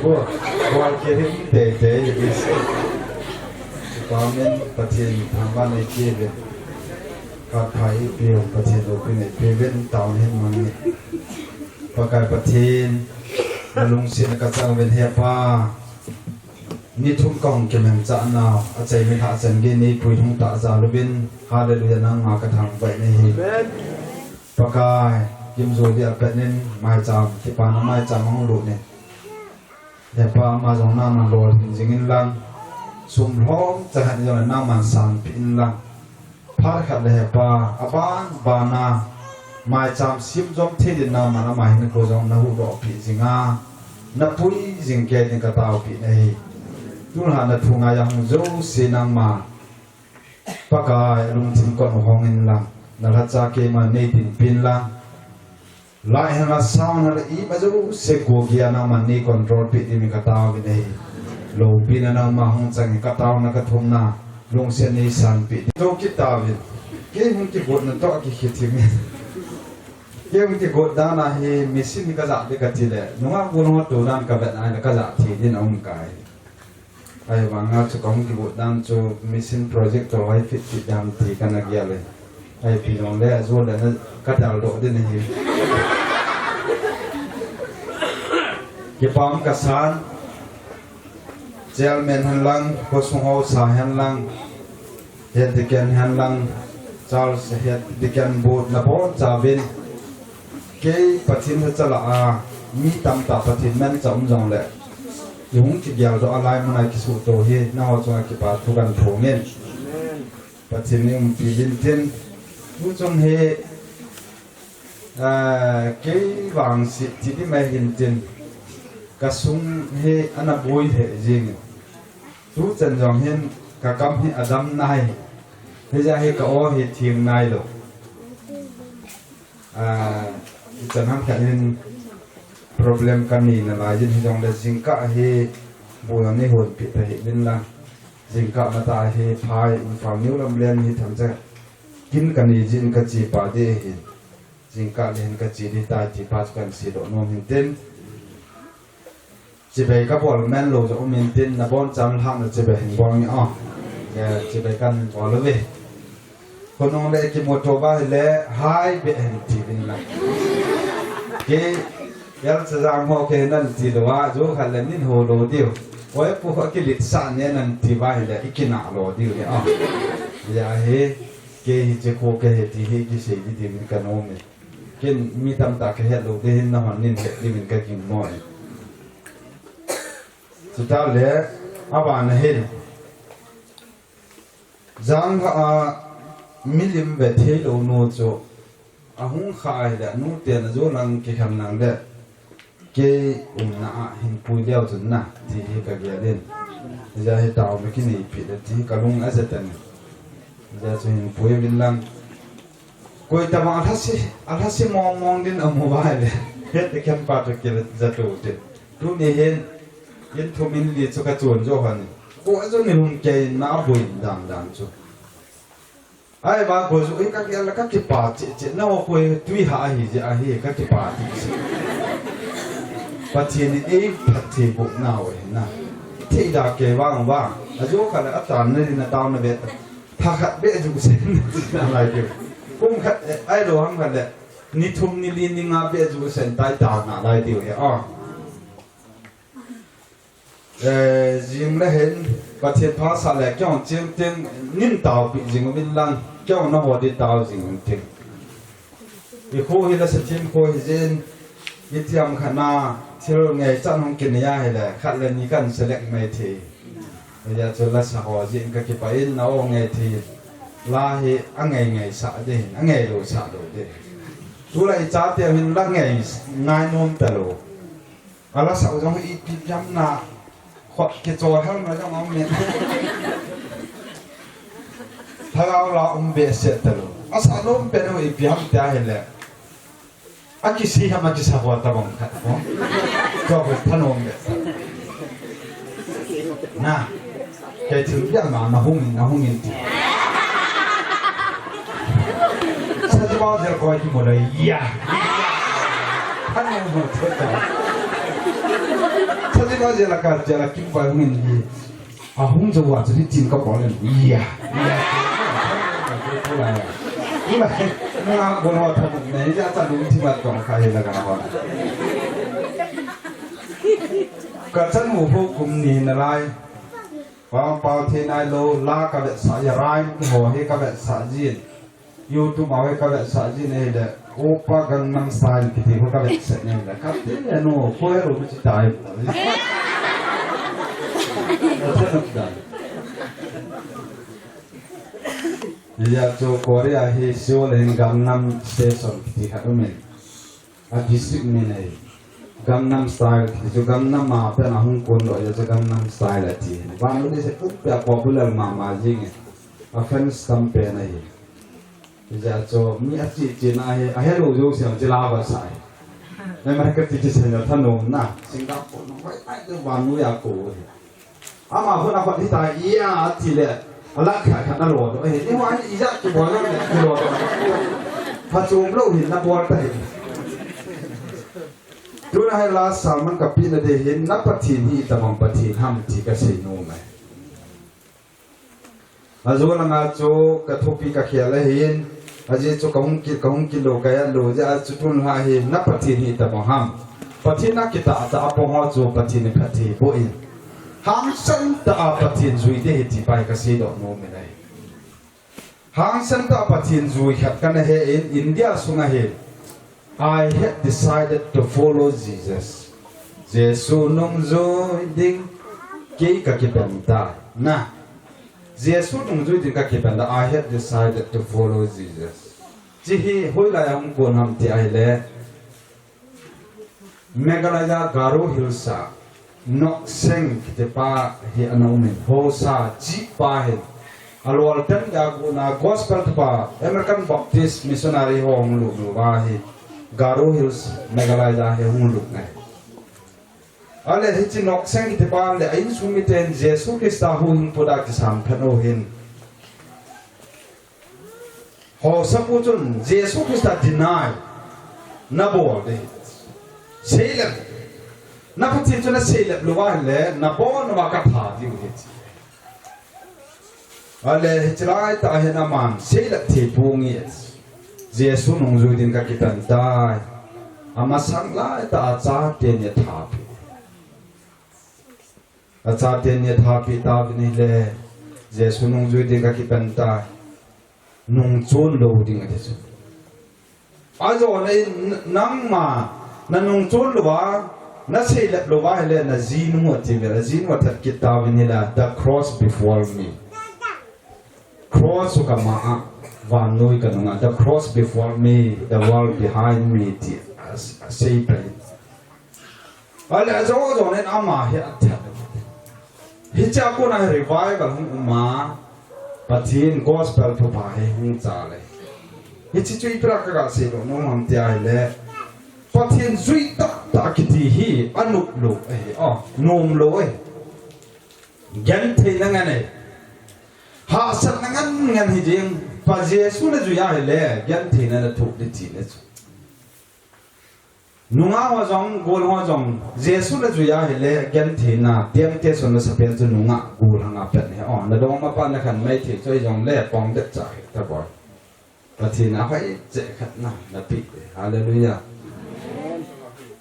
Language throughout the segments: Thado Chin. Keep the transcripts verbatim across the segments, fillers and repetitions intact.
Kual kirim teitei. Pamin Pathen thangvah in eipe uvin. Khat pha eipe uvin Pathen loupina eipe uvin taona hin mang in. Pakai Pathen, nalungsetna kachang uvin He Pa. Ni thum kahung kimanchah nau, achaina lhah chan gei neipui lhung tah jal uvin. Hallelujah, nangma kathangvah in ahi. Amen. Pakai, Kimjoli a pat in maicham, kipana maicham ahung lut in. He Pa, ama jong nangman lolhin jing in lang, sum lhomcha khat jong le nangman sanpeh in lang. Phat khat le He Pa, aban bana, maicham sem jom thei din nangman ama hinkho jong nahuhdoh peh jing a, napui jing kei din kataopeh in ahi. Tulha nathungai a hung jouse nangma Pakai, alungthim kot u hong in lang, nalhacha keima nei dinpi in lang. Light hen lang, sound hen lang, ima jouse kagel a nangman nei control peh dingin katao uvin ahi. Loupina nangma hung chang in kataona kathumna, lungset nei sanpeh ding. Tou kit tauvin. Kei hung kigotna toh kikhel thim in. Kei hung kigot dan a hi machine hi kajah ding kati le, nungah golhang ho tou dan kavet a ahile kajah thei din aum kei. Ahivanga chu kahung kigot dan chu machine project toh hoi fit fit dan ti kana gel e. Ahi, ipi jong le, ajou le na kadaldoh ding ahi. Kipah um kasan, chairman hen lang, khosung haosa hen lang, head deacon hen lang, Charles head deacon board naboncha uvin. Kei Pathen lhacha lah a, mi tamtah Pathen manchah um jong le, ihung kigeldoh a laimun a kisuhto hi, nangho chunga kipa thu kahin phong in. Pathen in umpi uvin tin. Tuchung hi, ah, kei vangse ti ding mai hin tin. Kasung hi ana boi lheh jing in. Tuchan jong hin kakam hi adam nai. Hijeh a hi ka-aw hi theng nailou. Ah, ichan ham khat hin problem kanei nalai jin hijongle jingkah hi bu jong neihonpeh tahih in lang. Jingkah matah hi phai Imphal New Lamlen hi themcha kin kanei jin kache pah ding ahi. Jingkah le hin kache ding tai ti pa chu kahin seidoh nom in tin. Chibai kabol man lou jong um in tin, nabonchauvin lhahna chibai hin bol in aw. Eh, chibai kahin bol uve. Khonung le kimuto uva ahile, hai beh hin tiuvin lang. Kei, Elchajang ho kei nan tilou a, jou khat le nin ho lou diu. Oi pu ho kiletsah ne nan ti uva ahile, ikinah lou diu le aw. Hijeh a hi, kei hiche kho kahi ti hi kisei ding diuvin kanom e. Ken mi tamtah kahet lou ding hin nahon nin het dingin kagingmo e. Chutah le, abana hin. Janlhah a milim ve theilou nu chu ahung khah ahile, nu ten ajo lang kikhen lang le. Kei umna a hin pui leu chun na, ti hi kagel in. Hijeh a hi taona kineipi le, ti hi kalung ajet in. Hijeh a chu hin pui uvin lang. Koi tabang alhase, alhase mong mong din amu uva ahile. Head deacon pa toh kile jat u tin. Tuni hin, in thum in li chu kachon jo hon. Koi ajou ni hung kei in na aboi dan dan chu. Ahivang koi jong hi kagel a kakipah cheh cheh. Nangho koi tui hah ahi jeh ahi kakipah cheh cheh. Pathen in eiphatthei boh nau ahi na. Thei da kei vang vang. Ajou khat le atan na din ataona ve. Tha khat beh ju sen nalai diu. Kum khat, eh, ahilou ham khat le, ni thum ni li ni nga beh ju sen tai tao nalai diu ahi, ah. Eh, jing le hin, Pathen phasah le, kei jong ching ting, nin taopi jing uvin lang, kei jong nangho din tao jing uvin ting. I kho hi lasa thim kho hi jin, itiham khat na, thil ngaichat hung kinei ahile, khat le ni kan select mai thei. Hijeh chun lasa ho jin kakipah in, nao ngai thei. La hi angai ngai sah ding, angai lou sah lou ding. Tulai chate hin la ngai, ngai nom talou. Alasa u jong ipi piam na, khut kichol hel na jong aum in. Lhagao la um behseh talou. Asa nom pen u ipi ham tia ahile. Akisi ham akisa ho tabang khat ko. Ko ko thanom be. Na. Kei thil piang ma, nahung in, nahung in ti. Sa ti bao zel koi ti mo le, ya. Thanom mo thot ta. Tadi ba jela ka jela kim ba hung in. A hung jo wa chu tin ka bol in. Iya. Iya. Ula. Ula. Nga go wa tha ne ja ta lu ti ba tong kha he la ka na ho. Ka chan mu ho kum ni na lai. Pau pau the nai lo la ka vetsah ya rai ho he ka vetsah jin. YouTube a ka vetsah jin ahile, Oppa Gangnam Style kiti ho ka vetsah ne le. Ka ti le no, ko he ro mi chi tai. Ka ti le no. Ya chu Korea hi Seoul hin Gangnam Station kiti khat um in. A district min ahi. Gangnam Style kiti chu Gangnam a pen a hung kon lo ya chu Gangnam Style ati. Van lo ni se put pe a popular mama jing e. A fans tam pen ahi. Hijeh chun mi a chi chi na hi, a hello jo siam chi la ba sai. Nai ma ka ti chi sen thanom na. Singapore no wai ai de ba nu ya ko hi. Ama hon a hon hi ta iya ti le. A la kha kha na lo do. Hi ni wa ni ija ki bo na ki lo do. Pha chom lo hin na bol ta hi. Tuna hi la sermon ka pi na de hin na Pathen hi ta bang Pathen ham ti ka sei nom e. Ajo langa chu ka thupi ka khel ahin, ajeh chu ka hung kit, ka hung kit lou, ka et lou, ajeh chu tun lha hi na Pathen hi ta bang ham. Pathen a kitah tah a pang ho chu Pathen in phatthei boh in. Hangsan tah a Pathen jui ding ahi ti pa hi ka seidoh nom in ahi. Hangsan tah a Pathen jui khat ka na he in India sunga hi. I had decided to follow Jesus. Jesu nungjui ding kei ka kipan tai. Na. Jesu nungjui ding ka kipan tai. I had decided to follow Jesus. Chi hi hoilai a hung kon ham ti ahile. Meghalaya Garo Hills a. Nokseng kiti pa hi ana um in, Hosa chi pa hin. A lol ten a gu na gospel pa American Baptist missionary ho hung lut nu va hi Garo Hills Meghalaya hi hung lut ngai. Ale hichi Nokseng kiti pa le a insung miten Jesu Christa huhhingpu da kisam phen u hin. Hosa pu chun Jesu Christa deny na bol ding. Seilep. Na Pathen chu na seilep lou va le na bol na va ka pha diu hi. Ale hichi lai tah hin aman seilep thei pung e. Jesu nungjui ding ka kipan tai. Amasang lai tah a chate ni athapi. Achate ni athapi tauvin ahile, Jesu nungjui ding ka kipan tai. Nungchon lou ding ati chu. Ajo na in, nangma, na nungchon lou va, na seilep lou va ahile, na jinu ati ve, na jinu athat kit tauvin ahile, the cross before me. Cross chu ka ma a, vannoi ka nunga, the cross before me, the world behind me, ti a, a sei pai. Ale ajo jo nen ama hi athat. Hichea kona hi revival hung um a, Pathen gospel thupha hi hung chal e. Hichi chu ipi a ka ga seidoh nom ham ti ahile, Pathen jui tah tah kiti hi anop lou ahi, o, nom lou ahi. Gentheina ngen ahi. Hahsatna ngen ngen hi ding, Pa Jesu na jui ahile, gentheina na thoh ding ti na chu. Nungah ho jong, gol ho jong, Jesu na jui ahile, gentheina, temptation na sapen chu nungah, gol hanga pen ahi. O, na dong ma pa na khan mai thei chu jongle, pong det cha hi ta boi. Pathen a hoi che khat na, na pi. Hallelujah.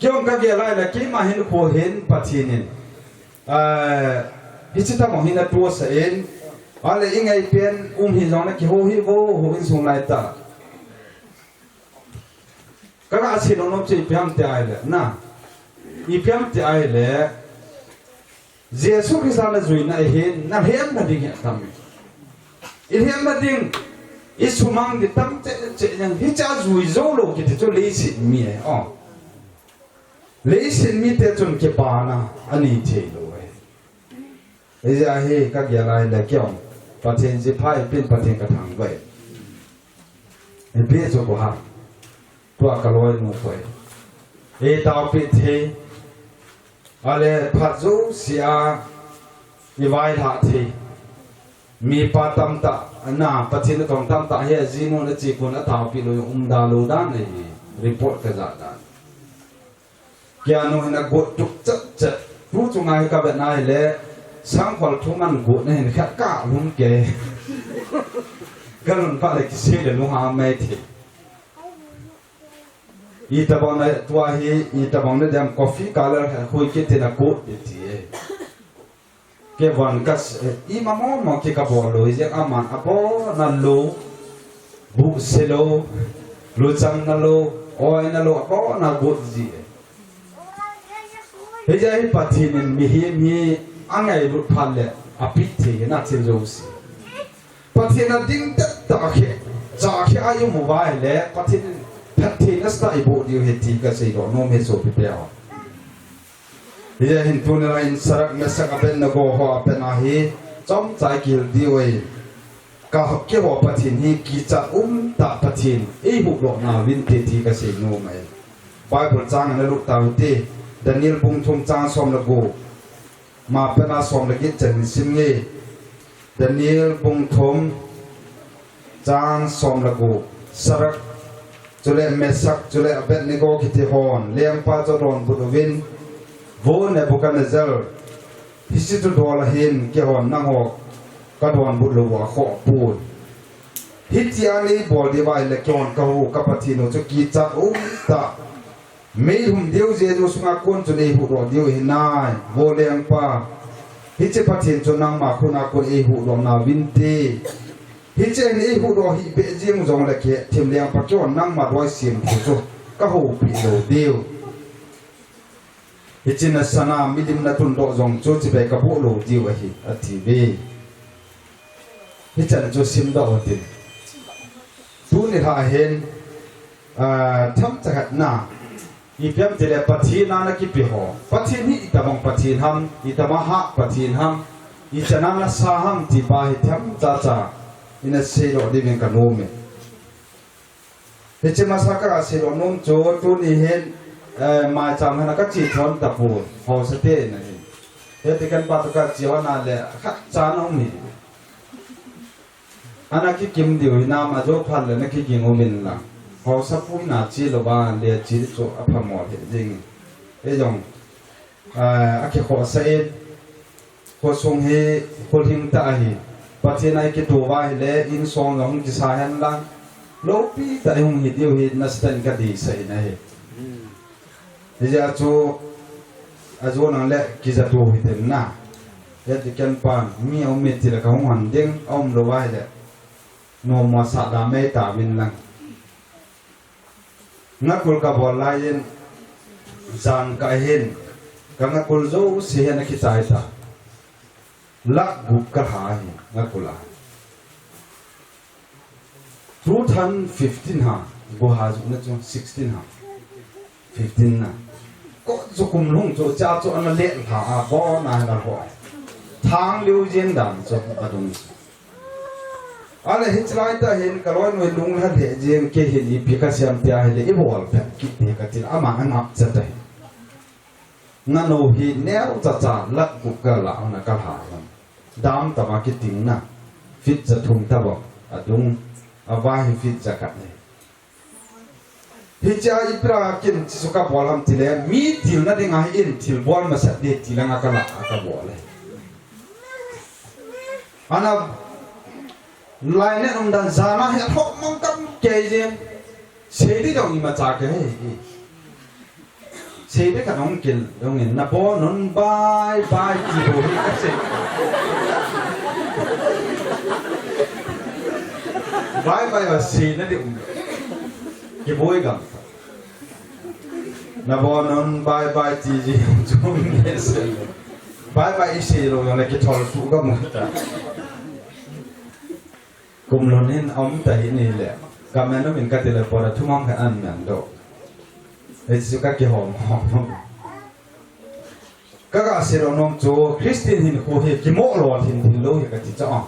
Kei jong ka gel lai le, keima hin kho hin Pathen in. Eh, hichi tamo hin atohsa in. Ale i ngaipen, um hi jong na kiho hi vo, ho insung lai tah. Ka ga seidoh nom chu ipi ham ti ahile, na. Ipi ham ti ahile, Jesu Christa na juina ahin, na lhemna ding hi atam e. I lhemna ding, i sumang ding tam cheh cheh jeng, hichea jui jou lou kiti chu leiset mi ahi, o. Leiset mite chun kipana anei thei lou ahi. Hijeh a hi ka gel a hile kei jong Pathen jipha ipin Pathen ka thangvah e. Ipi chu ko ha. Tua ka loinu koi. Eitaopi thei. Ale phat jousea i vaihlah thei. Mipa tamtah, na Pathen atong tamtah hi ajinu na chikun ataopi lou, umda lou dan ahi. Report ka ja dan. Kei a nu hin agot tup chet chet. Tu chunga hi ka vet na hile, sangkhol thu man gu na hin khat ka lum ke. Ka lum pa le kisei le lung ha mai thi. Itabang na tua hi, itabang na dem coffee color ha hui kiti na gu ti ti e. Kei von ka s-, eh, ima mo mo kei ka bol lou, hijeh a aman abon a lou, bu se lou, luchang na lou, oi na lou, abon a gu ji. Hijeh a hi Pathen in mihem hi angailut phat le api thei na thil jouse. Pathen a ding tet ta khe, cha khe a i um uva ahile, Pathen in phatthei nasatah i boh diu ahi ti ka seidoh nom e sopite ho. Hijeh hin tuni a in Sadrak, Mesak, Abednego ho a pat na hi chomcha i kihil diu ahi. Ka, keiho Pathen hi kichat umtah Pathen, eihuhdoh nauvin te ti ka seinom e. Bible chang ana lut tau hite, Daniel bung thum chang som le gup. Ma pat na som le get chan sim nge. Daniel bung thum chang som le gup. Sadrak, chule Mesak, chule Abednego kiti hon lengpa chu adonbut uvin, Vo Nebuchadnezzar, hiche thudol a hin keihon nangho kadonbut lou u akhoh pon. Hitia nei bol diu va ahile keihon kahu ka Pathen u chu kichat umtah, meilhum diu jeju sunga kon chun eihuhdoh diu ahi nai, vo lengpa. Hiche Pathen chu nangma khut a kon eihuhdoh nauvin te. Hiche hin eihuhdoh hih beh jeng jongle kei thim lengpa keihon nangma doi sem thu chu kahoupi lou diu. Hiche na sana milim na tundoh jong chu chibai kaboh lou diu ahi, ati ve. Hichan chu simdoh utin. Tuni lha hin, ah, themcha khat na, ipi ham tile Pathen a na kipe ho. Pathen hi itobang Pathen ham, itobang hah Pathen ham, ichan a na sa ham ti pa hi themcha cha ina seidoh diuvin kanom e. Hiche masa ka seidoh nom chu tuni hin, eh, maicham hana ka che thon tapon, haosa te in ahi. Hiti kan pa toh ka che hon a le khat cha na um hi. Ana kikim diu hinam, ajo phat le na kiging uvin lang. Haosapu in a che lou va le che chu aphamo lheh jeng. Eijong, ah, akikhohsah in. Khosung hi kholhing tah ahi. Pathen a i kitoh uva ahile, insung jong hung kisa hen lang, loupi tah i hung hi diu hi nasatah in ka deisah in ahi. Hijeh a chu, ajo nang le kijat u hiten na. Hiti ken pan, mi aum e tile ka hung hon ding, aum lou va ahile, nommo sah da mei tauvin lang. Ngakul ka bol lai in, jan ka hin, ka ngakul jouse hin akichai ta. Lakh gup ka lha hi, ngakul a. Two thousand fifteen ha, bu ha ju na chu, sixteen ha. Fifteen na. Ko chu kum lhung chu, cha chu ana le lha a, ko na na ho. Thang liu jin dan chu, adung chu. Ale hichelai tah hin ka loinu lunglha lheh jeng, kei hin ipi ka sem tia hile i bol phet kit ding ka tin, aman angap chet ahi. Nganu hi neocha cha lakh gup ka la hon a ka lha hon. Dam tama kiting na. Feet ja thum tabang adung, avai hi feet ja khat ahi. Hichea ipi a kin chu ka bol ham tile, mi tilna dinga hin thil bol masat ding ti langa ka la a ka bol e. Ana lainat um dan jana hi athok mang tam kei jeng. Sei ding jong imacha kei hih e. Sei ding khat hung kil jong in, na bon un bye bye ti bou hi ka sei. Bye bye a seina ding um. Kiboi gam. Na bon un bye bye ti ji chung ne se. Bye bye i sei lou jong le kithol tu ka mu ta. Kum lhun in aum ta hi ni le. Ka men um in ka ti le por a thum am khat an men do. Hichu ka kihom hom. Ka ga seidoh nom chu, Christian hinkho hi kimoh lol hin thin lou hi ka ti chu a.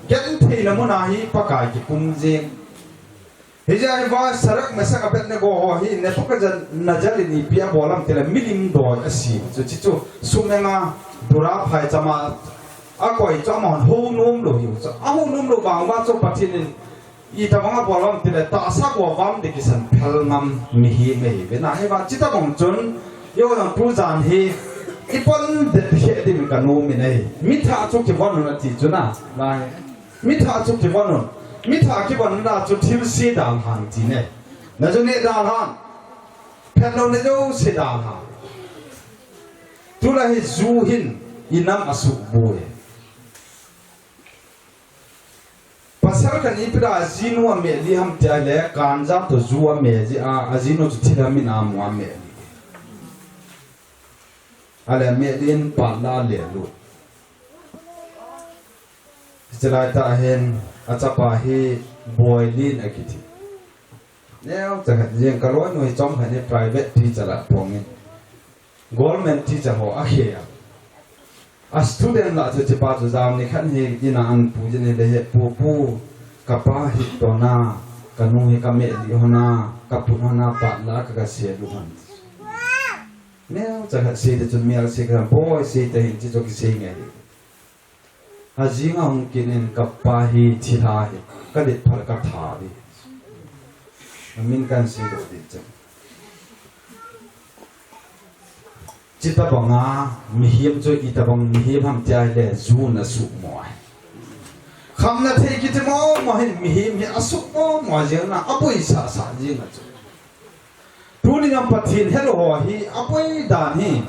Gentheina mun a hi Pakai kikum jing. Hijeh a hi va Sadrak, Mesak, Abednego ho hi Nebuchadnezzar in ipi abol ham tile milim doi asem chu, chuchu sum enga dura phaicham a akoi chu amahon hou nom lou hi chu. Ahou nom lou vang uva chu Pathen in itobang abol ham tile tahsa go vam ding kisan phel ngam mihem ahi ve na hi va, chutobang chun, eiho jong tujan hi, Ipan det he din kanom in ahi. Mitha chu kivon un ati chu na. Lai. Mitha chu kivon un. Mitha kivon na chu thil se dalhan ti ne. Na chu ne dalhan. Phet lou ne jouse dalhan. Tulai hi ju hin inam asuh boi. Pasal khat in ipi dia ajinu ameh di ham tia le, ganja toh ju ameh ji a, ajinu chu thil amin amu ameh di. Ale ameh din pat la le lu. Hiche lai tah hin achapa hi Boilin akiti. Neocha khat jeng kaloinu hi chomkhat hi private teacher a pong in. Government teacher ho akhel a. A student lah chu hichepa chu jao ni khat hi in a apuijin ahile, he pu, pu, kapa hi tona, kanu hi kameh lih hon a, kaput hon a, pat la ka, kasei lih hon. Neocha khat sei te chun mel sei khat, boi sei te hin, hiche chu kisei nge. Ajing ahung kit in kapa hi thilha hi, kalet phal katha di. Amin kahin sei lou di chang. Chuti banga mihem chu itobang mihem ham tia ahile, ju in asuhmo ahi. Khamna thei kiti momo hin mihem hi asuhmo mo jeng na, aboi sasa jeng a chu. Tuni jong Pathen helou ho hi aboi dan hi.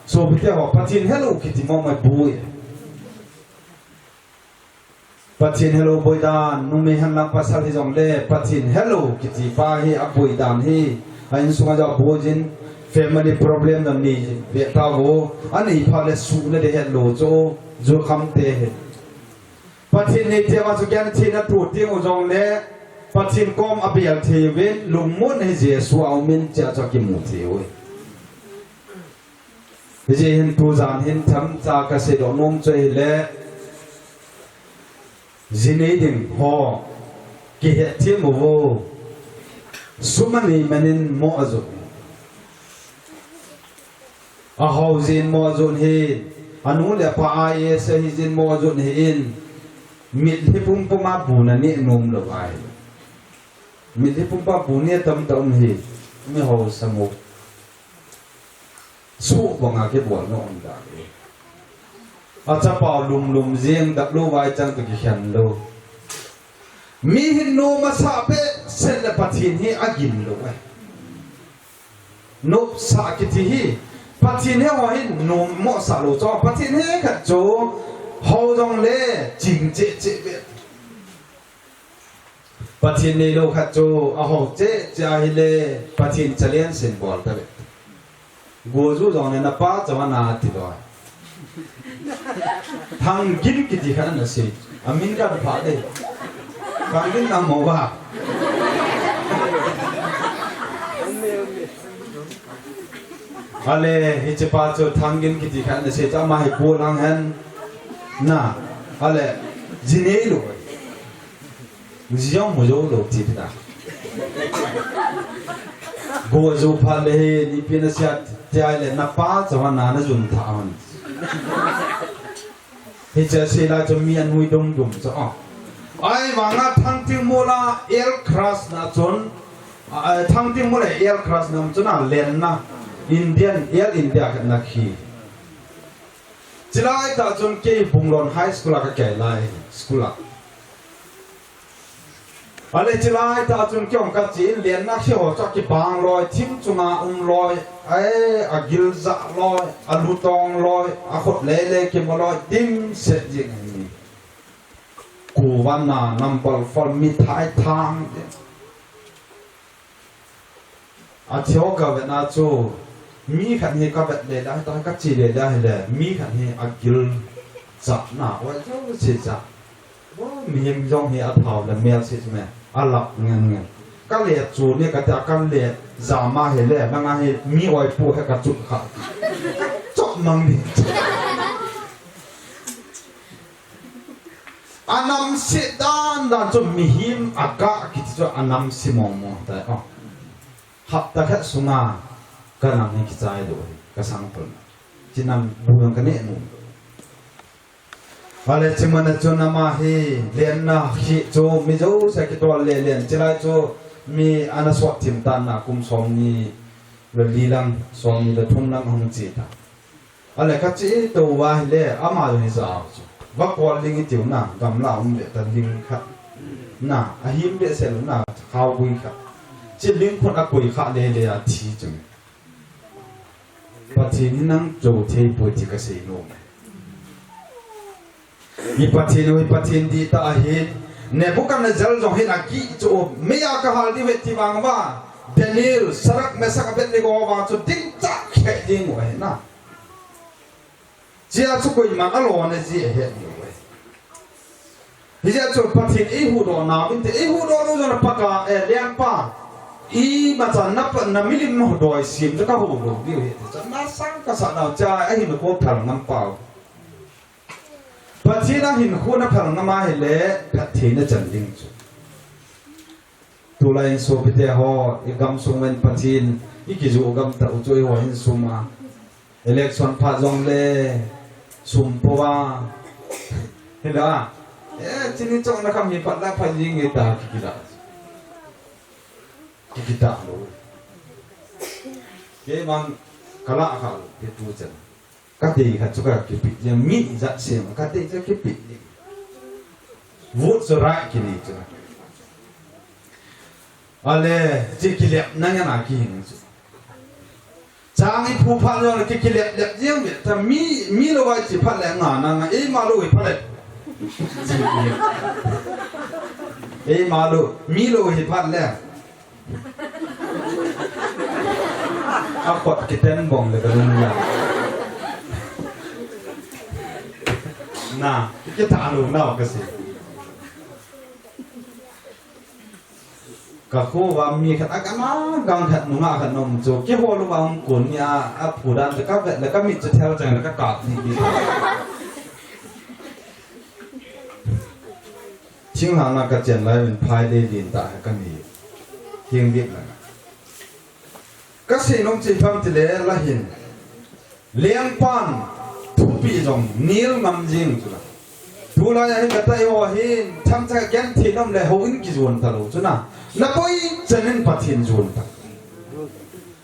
Sopite ho, Pathen helou kiti momo aboi. Pathen helou boi dan, numei henlang pasal hijongle, Pathen helou kiti pa hi aboi dan hi, a insunga jong aboi jin, family problem jong nei ve tauvo, anei phat le suhna ding helou chu, ju kham te hi. Pathen nei te ma chu gentheina tu teng u jongle, Pathen kom abel thei uvin, lungmonna hi Jesu a um in tia chu akimu thei uve. Hijeh hin tujan hin themcha kasei doh nom chu ahile, ji nei ding ho, kihetthem uvo, sum anei man in mo ajoh. Ahao jin mo ajoh ahin, anu le apa I A S ahi jin mo ajoh ahin, mitlhi pumpum a bu naneh nom lou ahi. Mitlhi pumpum a bu neh tamtah um ahi, mi haosa mo. Suh banga kibolna um dan e. Achapa lum lum jeng, dap lou vai chang toh kikhen lou. Mi hin nom asah behseh le Pathen hi agin lou e. Nopsah kiti hi, Pathen hi ho hin nom mo sah lou chu, Pathen hi khat chu ho jongle ching cheh cheh be. Pathen neilou khat chu, aho cheh cheh ahile, Pathen challenge in bol tave. Goju jong le napa chau ana ti lou. Thangin kiti khat ana sei. Amin kaphah de. Thangin na mo ba. Ale, hichepa chu Thangin kiti khat ana sei. Ama hi golang hen. Na. Ale, ji neilou. Ji jong mu jou lou ti ta. Goju phat le hi, ipi nasei a, tia le napa chau ana najun tha hon. Hiche sei lai chu mi anui dum dum chu a. Ahivanga Thangtingmol a L Cross na chun, a, Thangtingmol a L Cross na chun a lenna Indian, Air India khat ana khi. Chulai tah chun kei Bunglon High School a kakei lai, school a. Ale chulai tah chun kei jong kache in lenna khi ho chu kibang loi, thing chunga um loi, ai, agil jah loi, alu tong loi, akhut lele kimu loi, dimset jing ahi. Kuvan na number four mithai thang. Athi ho kavet na chu, mi khat hi kavet le le, hitia kache le le ahile, mi khat hi agil jah na, oi, jouse jah. Oi, mihem jong hi athao le mel se chu me, alap ngen ngen. Kale chu ni katia kale jama hile, nanga hi mi oi pu he kachut kha. Chop mang ni. Anamse dan dan chu mihem aga kiti chu anamse momo tai o. Hapta khat sunga kanam hi kichai lou hi, kasang pon. Chinam bu jong kaneh nom. Ale chimana chun ama hi lenna khi chu mi jouse kitol le len chulai chu mi ana sot thim tan na kum somni le li lang, somni le thum lang ahung che ta. Ale kache tou va hile, ama jong hi jao chu. Vakol ling itiu na, gamla um le ta ling khat. Na, ahim behseh lou na, khaogui khat. Chi ling khun akoi kha lele a thi chu. Pathen hi nang jou thei poi ti kasei nom e. I Pathen u hi Pathen dihtah ahi. Nebuchadnezzar jong hin akih chu, mei a kahal diu ahi ti vang uva, Daniel, Shadrach, Meshach, Abednego vang chu dingchah khe ding u ahi na. Chea chu koiman alona ji ahet diu ahi. Hijeh chun Pathen eihuhdoh nauvin te, eihuhdoh lou jong le Pakai, eh, lengpa, imacha na pa, na milim doi sem chu kahou lou diu ahi ti chu, na sang kasah nau chea ahin ko phal ngam pau. Pathen a hinkho na phal ngam ahile, phatthei na chan ding chu. Tulai in sopite ho, i gamsung uvin Pathen, i kijoh gam tah u chu eiho hin sum a. Election phat jong le, sum po a. Hila, eh, chini chong na kham hi phat la phat jing nge ta kikila. Kikita lou. Keimang kala kha lou, ke tu chan. Ka dei khat chu ka kipit jeng, mi ijat sem, ka dei chu kipit jeng. Vote chu right kinei chu. Ale, chi kilep na ngen a kihing chu. Chang i phu phat jong le ki kilep lep jeng ve, ta mi, mi lou vai chi phat le nga na nga, eima lou hi phat le. Eima lou, mi lou hi phat le. A khut kiten bong le ka lung la. Na, kita lou nau ka si. Ka kho uva mi khat, a, ka ma gang khat, nungah khat nom chu. Kihol uva hung kun nia, a phu dan chu ka vet le ka mit chu thel chang le ka kap ni ni. Thinglhang a ka chen lai uvin phai le din ta ka ni. King bit la. Ka sei nom chu ipi ham tile la hin. Lengpan thupi jong nil ngam jing chu la. Tulai a hin ka tai ho hin thangcha ka gen thei nom le houin kijon ta lou chu na. Na boi chan in Pathen jon ta.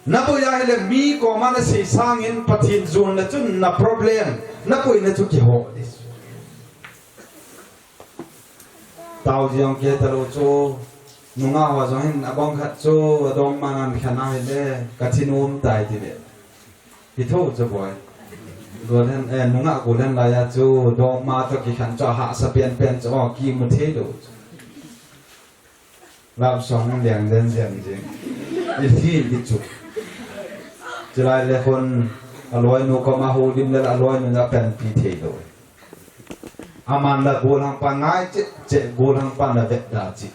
Na boi a hile mi koma na sei sangin Pathen jon le chun na problem, na boina chu kiho di. Tao jong kei ta lou chu, nungah ho jong hin abang khat chu, adong ma nan khan a hile, ka thi nom tai ti ve. Hi tho chu boi. Golden, eh, nungah golden lai a chu, dong ma to kikhan chu, hahsa pen pen chu, oh, kimu thei lou chu. Love song leng len zen jing. I thi di chu. Chulai le khun, aloinu koma houlim le aloinu na panpi thei lou. Aman la golhang pa ngai che, che golhang pa na vet da chi.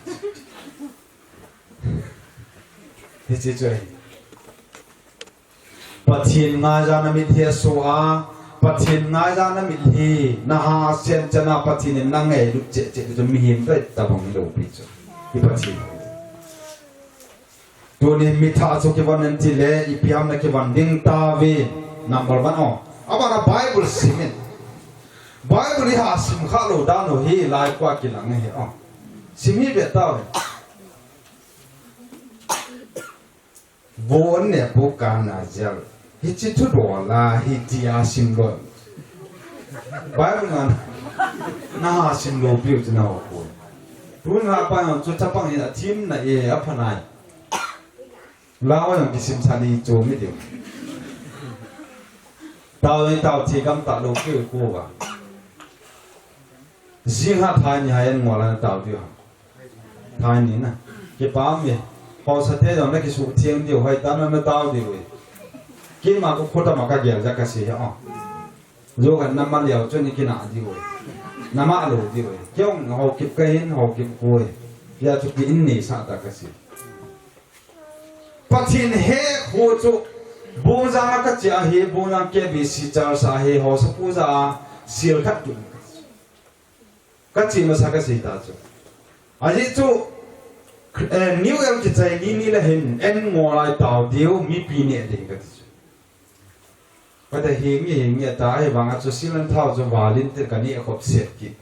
Hichi chu ahi. Pathen ngaija na mitlhi aso a, Pathen ngaija na mitlhi, na ha sen chana Pathen in na ngailut cheh cheh chu mihem toh tabang hilou pi chu. I Pathen. Tuni mi thah chu kivon in tile, ipi ham na kivon ding tave. Number one, oh. Abana Bible sim in. Bible i ha sim kha lou dan u hi lai kua kilang hi, oh. Sim hi ve tave. Von ne pu ka na jel. Hichi thudol a hi ti a sim lou. Bible na, na ha sim lou piu ti na ho ko. Tun ha pa chu chapang in a thim na e a phanai. Lao jong kisim sa ni chu mi diu. Tao ni tao thi gam ta lou kiu ku va. Jing ha thai ni ha en ngol a tao diu ha. Thai ni na. Kipa mi. Haosa te jong na kisuh theng diu hoi ta na na tao diu e. Keima ko khota ma ka gel ja ka si ha. Jo kan na ma liao chu ni kina diu e. Na ma lou diu e. Keong Haokip ka hin Haokip ko e. Ya chu ki in ni sa ta ka si. Pathen he khu chu, Bungjang a ka che ahi, Bungjang K B C Church ahi, Haosa Puja a, sil khat tu. Ka che masa ka sei ta chu. Ajeh chu, eh, New Year kichai ni ni le hin, en ngol lai tao diu, mipi ne ding ka ti chu. Ka ta hi nge hi nge ta, ahivang a chu sil an thao chu valin te ka ni a khop set ki.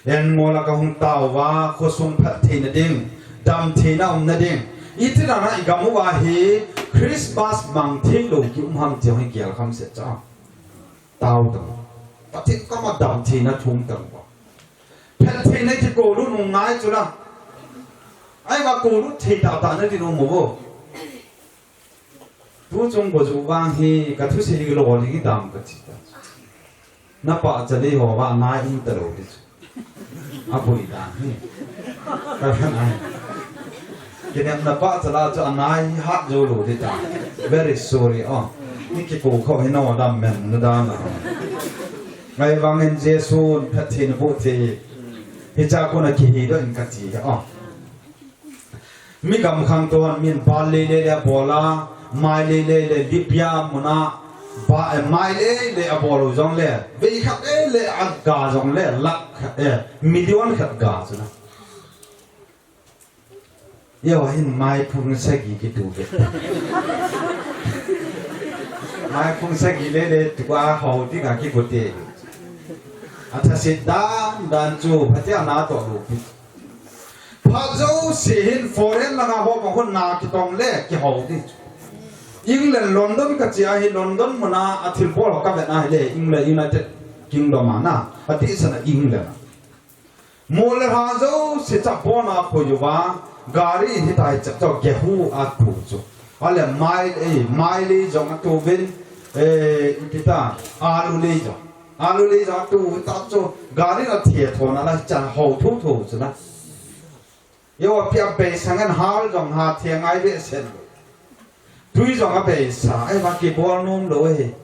En ngol a ka hung tao va, khosung phat theina ding, dam theina umna ding. Iti na na i gam uva hi, Christmas mang thei lou ki um ham ti hi gel kham se cha. Tao tang. Pathen koma dam theina thum tang ba. Phat theina ki ko lu nung ngai chu la. Ai ma ko lu thei ta ta na ti nung mo bo. Tu chung ko ju vang hi ka thusei lo ni ki dam ka ti ta. Na pa cha le ho va nai in ta lo ti. A bui dan hi. Ka khan ai. Kinem na pa cha la cha nai hat jo lo ti ta. Very sorry oh. Ni ki ko kho hi no dam men na dan na. Ngai vang in Jesu phat theina bu thei. Hi cha ko na ki hi do in ka ti oh. Mi gamkhang toh min bal lele le abola, mai lele le Libya muna, ba, eh, mai lele abol u jong le, vei khat lele aga jong le, lakh khat, eh, million khat ga chu na. Yo hin mai phung sagi ki tu ke. Mai phung sagi lele tu a ho ti ka ki ko te. Atha sit dan dan chu, phatia na to lu. Phat jouse hin foreign langa ho bang hon na kitong le kihou di. England, London ka chia hi London muna a thilbol ho ka vet na hi le England, United Kingdom a na. A ti sana England. Mol le ha jouse cha bona pho yuva gari hi tai cha to gehu a tu chu. Ale mai, eh, mai le jong a tu vin, eh, ipita, alu le jong. Alu le jong tu ta chu gari la thia thona la cha ho thu thu chu la. Yo pia be sangan hal jong ha thia ngai be sen. Tui jong a be sa ai ma ki bol num lo he.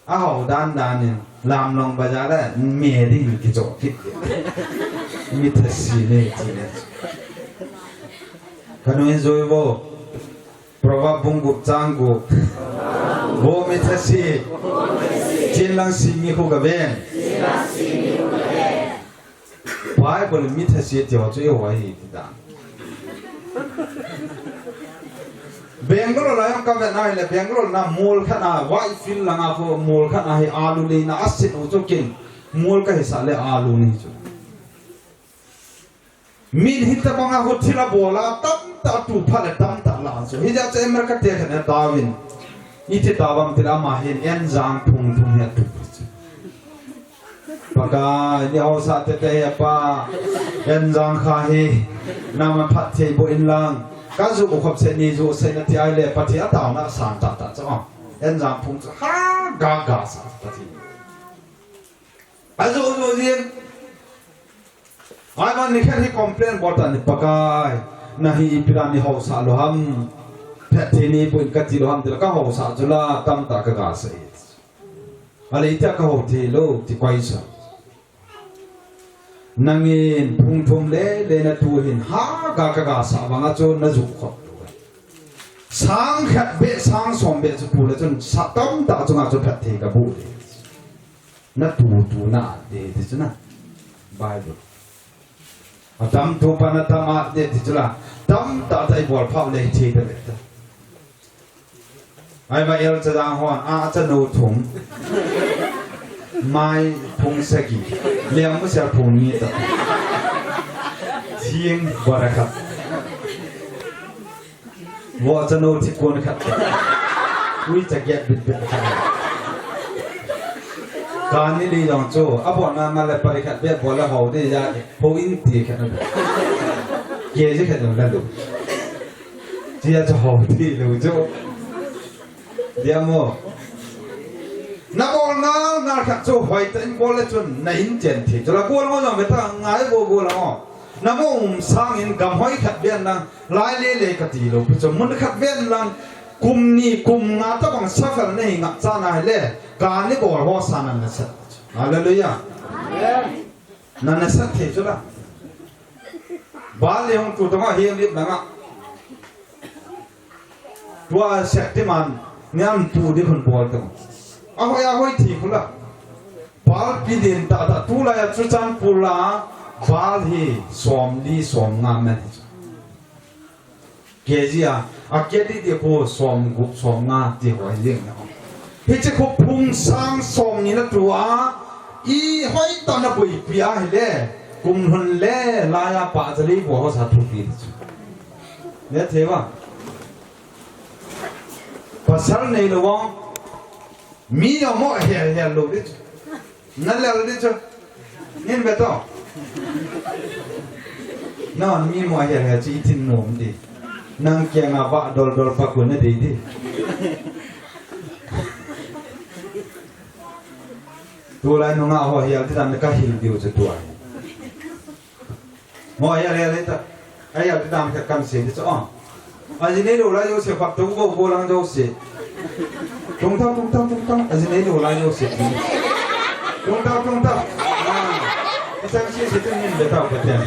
A ho dan dan in lam long ba ja la me ding ki jo ki. Mi thasi le ti le. Ka nu in zui bo. Proverb bung gup chang gup. Bo mi thasi. Chin lang si mi khu ka ven. Bible mi thasi ti ho chu i ho hi ti dan. Bangalore la yang ka ven ai le Bangalore na mol khat na Whitefield langa khu mol khat na hi alu le na asit u chu kin mol ka hi sa le alu ni chu. Min hitabanga hotel a bola tamtah tu pha le tamtah la chu. Hijeh chun America te khat ne Darwin. Iti Darwin ti la ma hin en jang phung thum he tu. Pakai ni hausa te te he pa. En jang kha hi. Nama phat thei bo in lang. Ka ju u khop se ni ju se na ti ai le pa ti a tau na san ta ta chu. En jang phung chu ha ga ga sa pa ti. A ju ju jin. Ai man ni khat hi complain bol ta ni Pakai. Na hi ipi dan ni hausa lo ham. Phat thei ni pun ka ti lo ham ti la ka hausa chu la tamtah ka ga sa hi. Ale ita ka hau thei lo ti koi sa. Nangin phung thum le le na tu hin ha ga ka ga sa vanga chu na ju khop. Sang khat be sang som be chu pu le chun sa tamtah chunga chu phat thei ka bu le. Na tu tu na de ti chu na. Bible. A tam tu pa na tam a de ti chu la. Tamtah tai bol phau le thei ta be ta. Ai ma el cha dang hon a cha no thum. Mai phung sagi. Liam mu sia phung ni ta. Thing barakat. Vo cha no thi kon khat. Ui cha get bit bit khat. Kani li jong chu, a bon na na le pari khat be bol la ho de ya, ho in ti khat na. Ye je khat na lu. Chia chu ho ti lu chu. Dia mo. Na bol ngal ngal khat chu hoi ta in bol le chun na in chen thi. Chu la bol mo jong be ta ngai bo bol mo. Na mo um sang in gam hoi khat bian na lai le le ka ti lo. Pu chu mun khat bian lang kum ni kum nga ta bang suffer na hi ngap cha na le ka ni bol ho sa na na sa. Hallelujah. Amen. Na na sa the chu la. Ba le hong tu ta ma hi lip na nga. Tua Shaktiman niam tu di hun bol tu. A hoi a hoi thi khula. Bal pi din ta ta tu la ya chu chan pu la bal hi som li som nga men. Ke ji a, a ke di di ko som gup som nga ti hoi ding na. Hi chi khu phung sang som ni na tu a i hoi ta na pui pi a hi le kum hun le la ya pa cha li bo ho sa thu pi. Le the wa. Pasal neilou vang. Mi jong mo hel hel lou di chu. Na lel di chu. Nin be to. Na mi mo hel hel chu i thin nom di. Nang kianga va dol dol pa ku na di di. Tulai nunga ho hial ti dan ka hil diu chu tua. Mo hial hial ta. Ai hial ti dan ka kan se ti chu. A ji nei lou lai jouse phat tung bo bo lang jouse. Tung ta tung ta tung ta. A ji nei lou lai jouse. Tung ta tung ta. Isang si si tung hin be ta ka tian.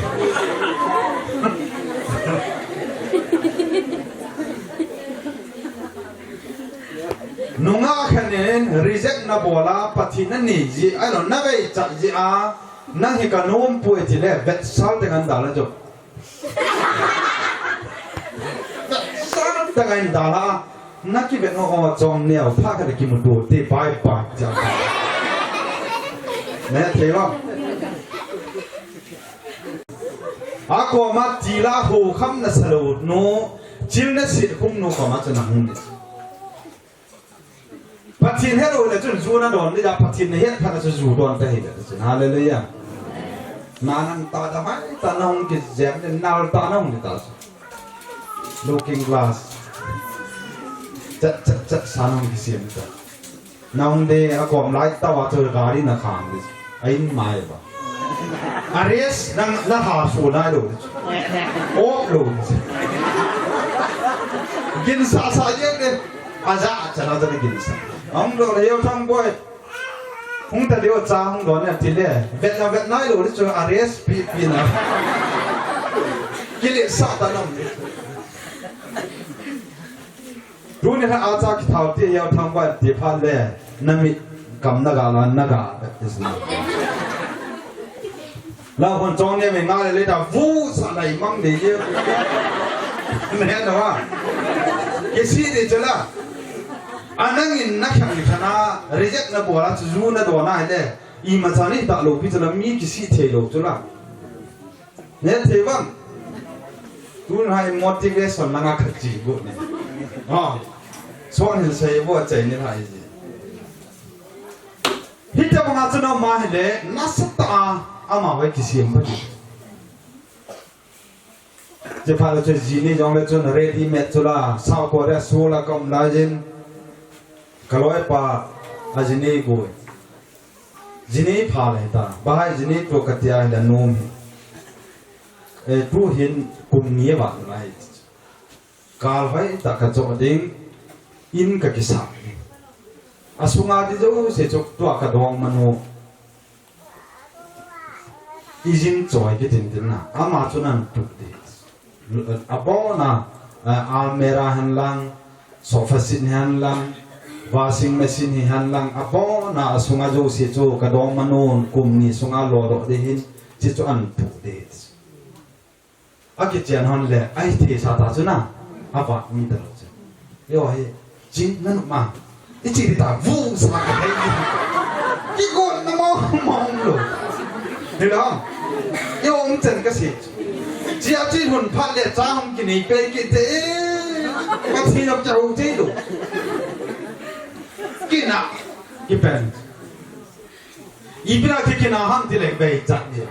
Nungah khat in reject na bol a, Pathen na nei jeh, ahilou, na veichat jeh a, nang hi ka nom poi ti le, vetsal teng in dal a chu. Vetsal teng in dal a, na kivet u o chong neo, pha khat a kimu to te, bye bye, ja. Na thei lo. A koma tila ho kham na sa lou nu, chil na sit khum nu koma chu na hung di. Pathen he lou le chun ju na don le ja Pathen na het phat na chu ju don ta hi le chun. Hallelujah. Na nang ta da mai ta na hung ki jem le na ta na hung ta. Looking glass. Chat chat chat sa na hung ki siam ta. Nang de a kom lai ta wa chu gari na khang di. A in mai ba. A res nang la ha su na lo di. O lo di. Gin sa sa ye de. A ja cha na de gin sa. Ang lo le yo thang boy. Hung ta de o cha hung do ne ti le. Vet na vet na lo di chu a res pi pi na. Kile sa ta nam. Tuni a cha kithao ti a thang ba ti phat le, na mit kam na ga la, na ga, baptism. La hon chong ne me nga le le ta vu sa lai mang de ye. Ne na wa. Ke si de chala. A nang in na khang ni khana, reject na bola chu ju na do na le. I ma cha ni ta lo pi chala mi ki si thei lo chu la. Ne thei vang. Tun hai motivation langa khat chi gu ne. Ha. Son hin sei bo chai ni hai ji. Hita banga chu na ma hi le, na sa ta a, ama vai ki siam pa ji. Je pha le chu ji ni jong le chun ready made chu la, South Korea Seoul a ka um lai jin. Ka loi pa a ji ni gu. Ji ni pha le ta, bahai ji ni tu ka tia le nom hi. E, tu hin kum ni va lai. Kal hoi ta ka cho ding, in ka kisa. A sunga di jo se chok tua ka dong manu. I jin choi ki tin tin na, ama chu nan tu di. A bona, eh, almirah han lang, sofa seat han lang, washing machine hi han lang, a bona a sunga jo si chu ka dong manun kum ni sunga lo do de hin, chi chu an pu de. A ki chian hon le, ai the sa ta chu na, a va um ta lo chu. Yo hi, Chi, na nu ma. I chi di ta vu sa ka hei. Ki go na mo mo lo. Ni lo. Yo um chen ka si. Chi a chi hun phat le cha hung ki nei pe ki te. Ka chi lo cha hu te lo. Ki na. Ki pen. I pi na ki ki na ham ti le bei cha ni.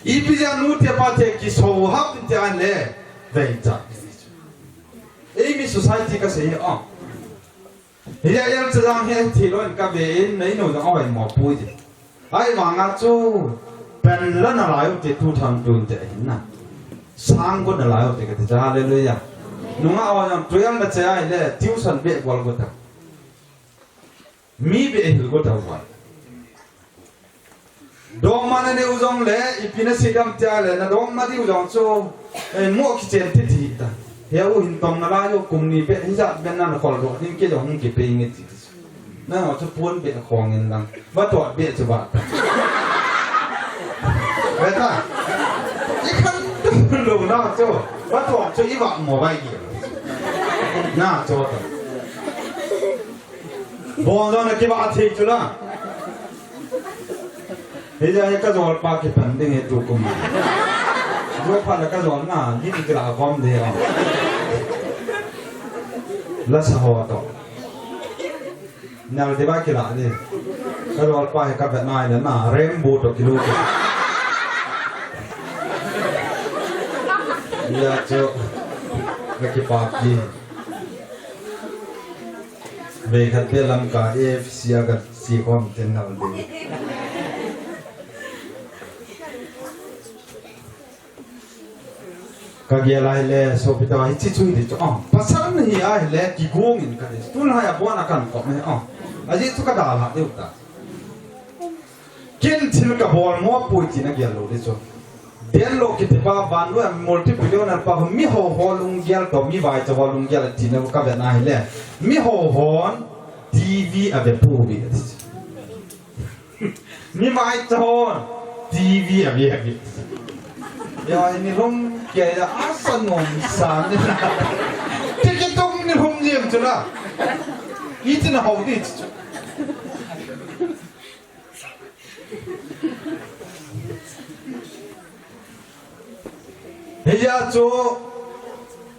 I pi ja nu te pa te ki so ham ti an le bei cha ni. Ei mi society ka sei a. Hi a el chang hi thilon ka ve in nei no jang oi mo pui di. Ai vanga chu pen la na lai te two thousand twenty hin na. Sang ko na lai te ka te cha hallelujah. Nunga o jang tuiang na che ai le tuition be bol ko ta. Mi be hil ko ta wa. Dongma na neu jong le, ipi na sei dam tia le, na dongma diu jong chu, eh, mo kichen ti ti ta. He u hin tong na la yo kum ni be, hin jat ben na na khol do, hin ke jong hin ke pe nge ti ti. Na ho chu pun be khong in lang, va to be chu va ta. Ve ta. I khan tu lo na chu, va to chu i va mo vai ki. Na chu ta. Bong jong na kiva thei chu la. Hi ja hi ka jol pa ki pan ding hi tu kum. Jo pha la ka jol na, ni ki la kom de a. Lasa ho to. Nal deba kila ni. Ka lol pa he ka vet nai na, na rainbow to kilu ki. Ya cho. Ka ki pa ki. Ve khat pe lam ka F C a ka si kom ten nal de. Ka gel a hile, sopi ta hichi chu hi chu. Ah, pasal na hi a hile, kigong in ka ni. Tun hai a bon a kan ko me. Ah, a ji chu ka da la deu ta. Ken thil ka bol mo pui ti na gel lo de chu. Den lo kiti pa van lo multi billionaire pa mi ho ho lung gel to mi vai cha ho lung gel ti na ka ve na hile. Mi ho hon T V a ve pu bi. Ni mai chon T V a ve ve. Ya ni lum ke ya asa nom san. Tiki tung ni lum jem chula. Iti na ho di. Hijeh chun,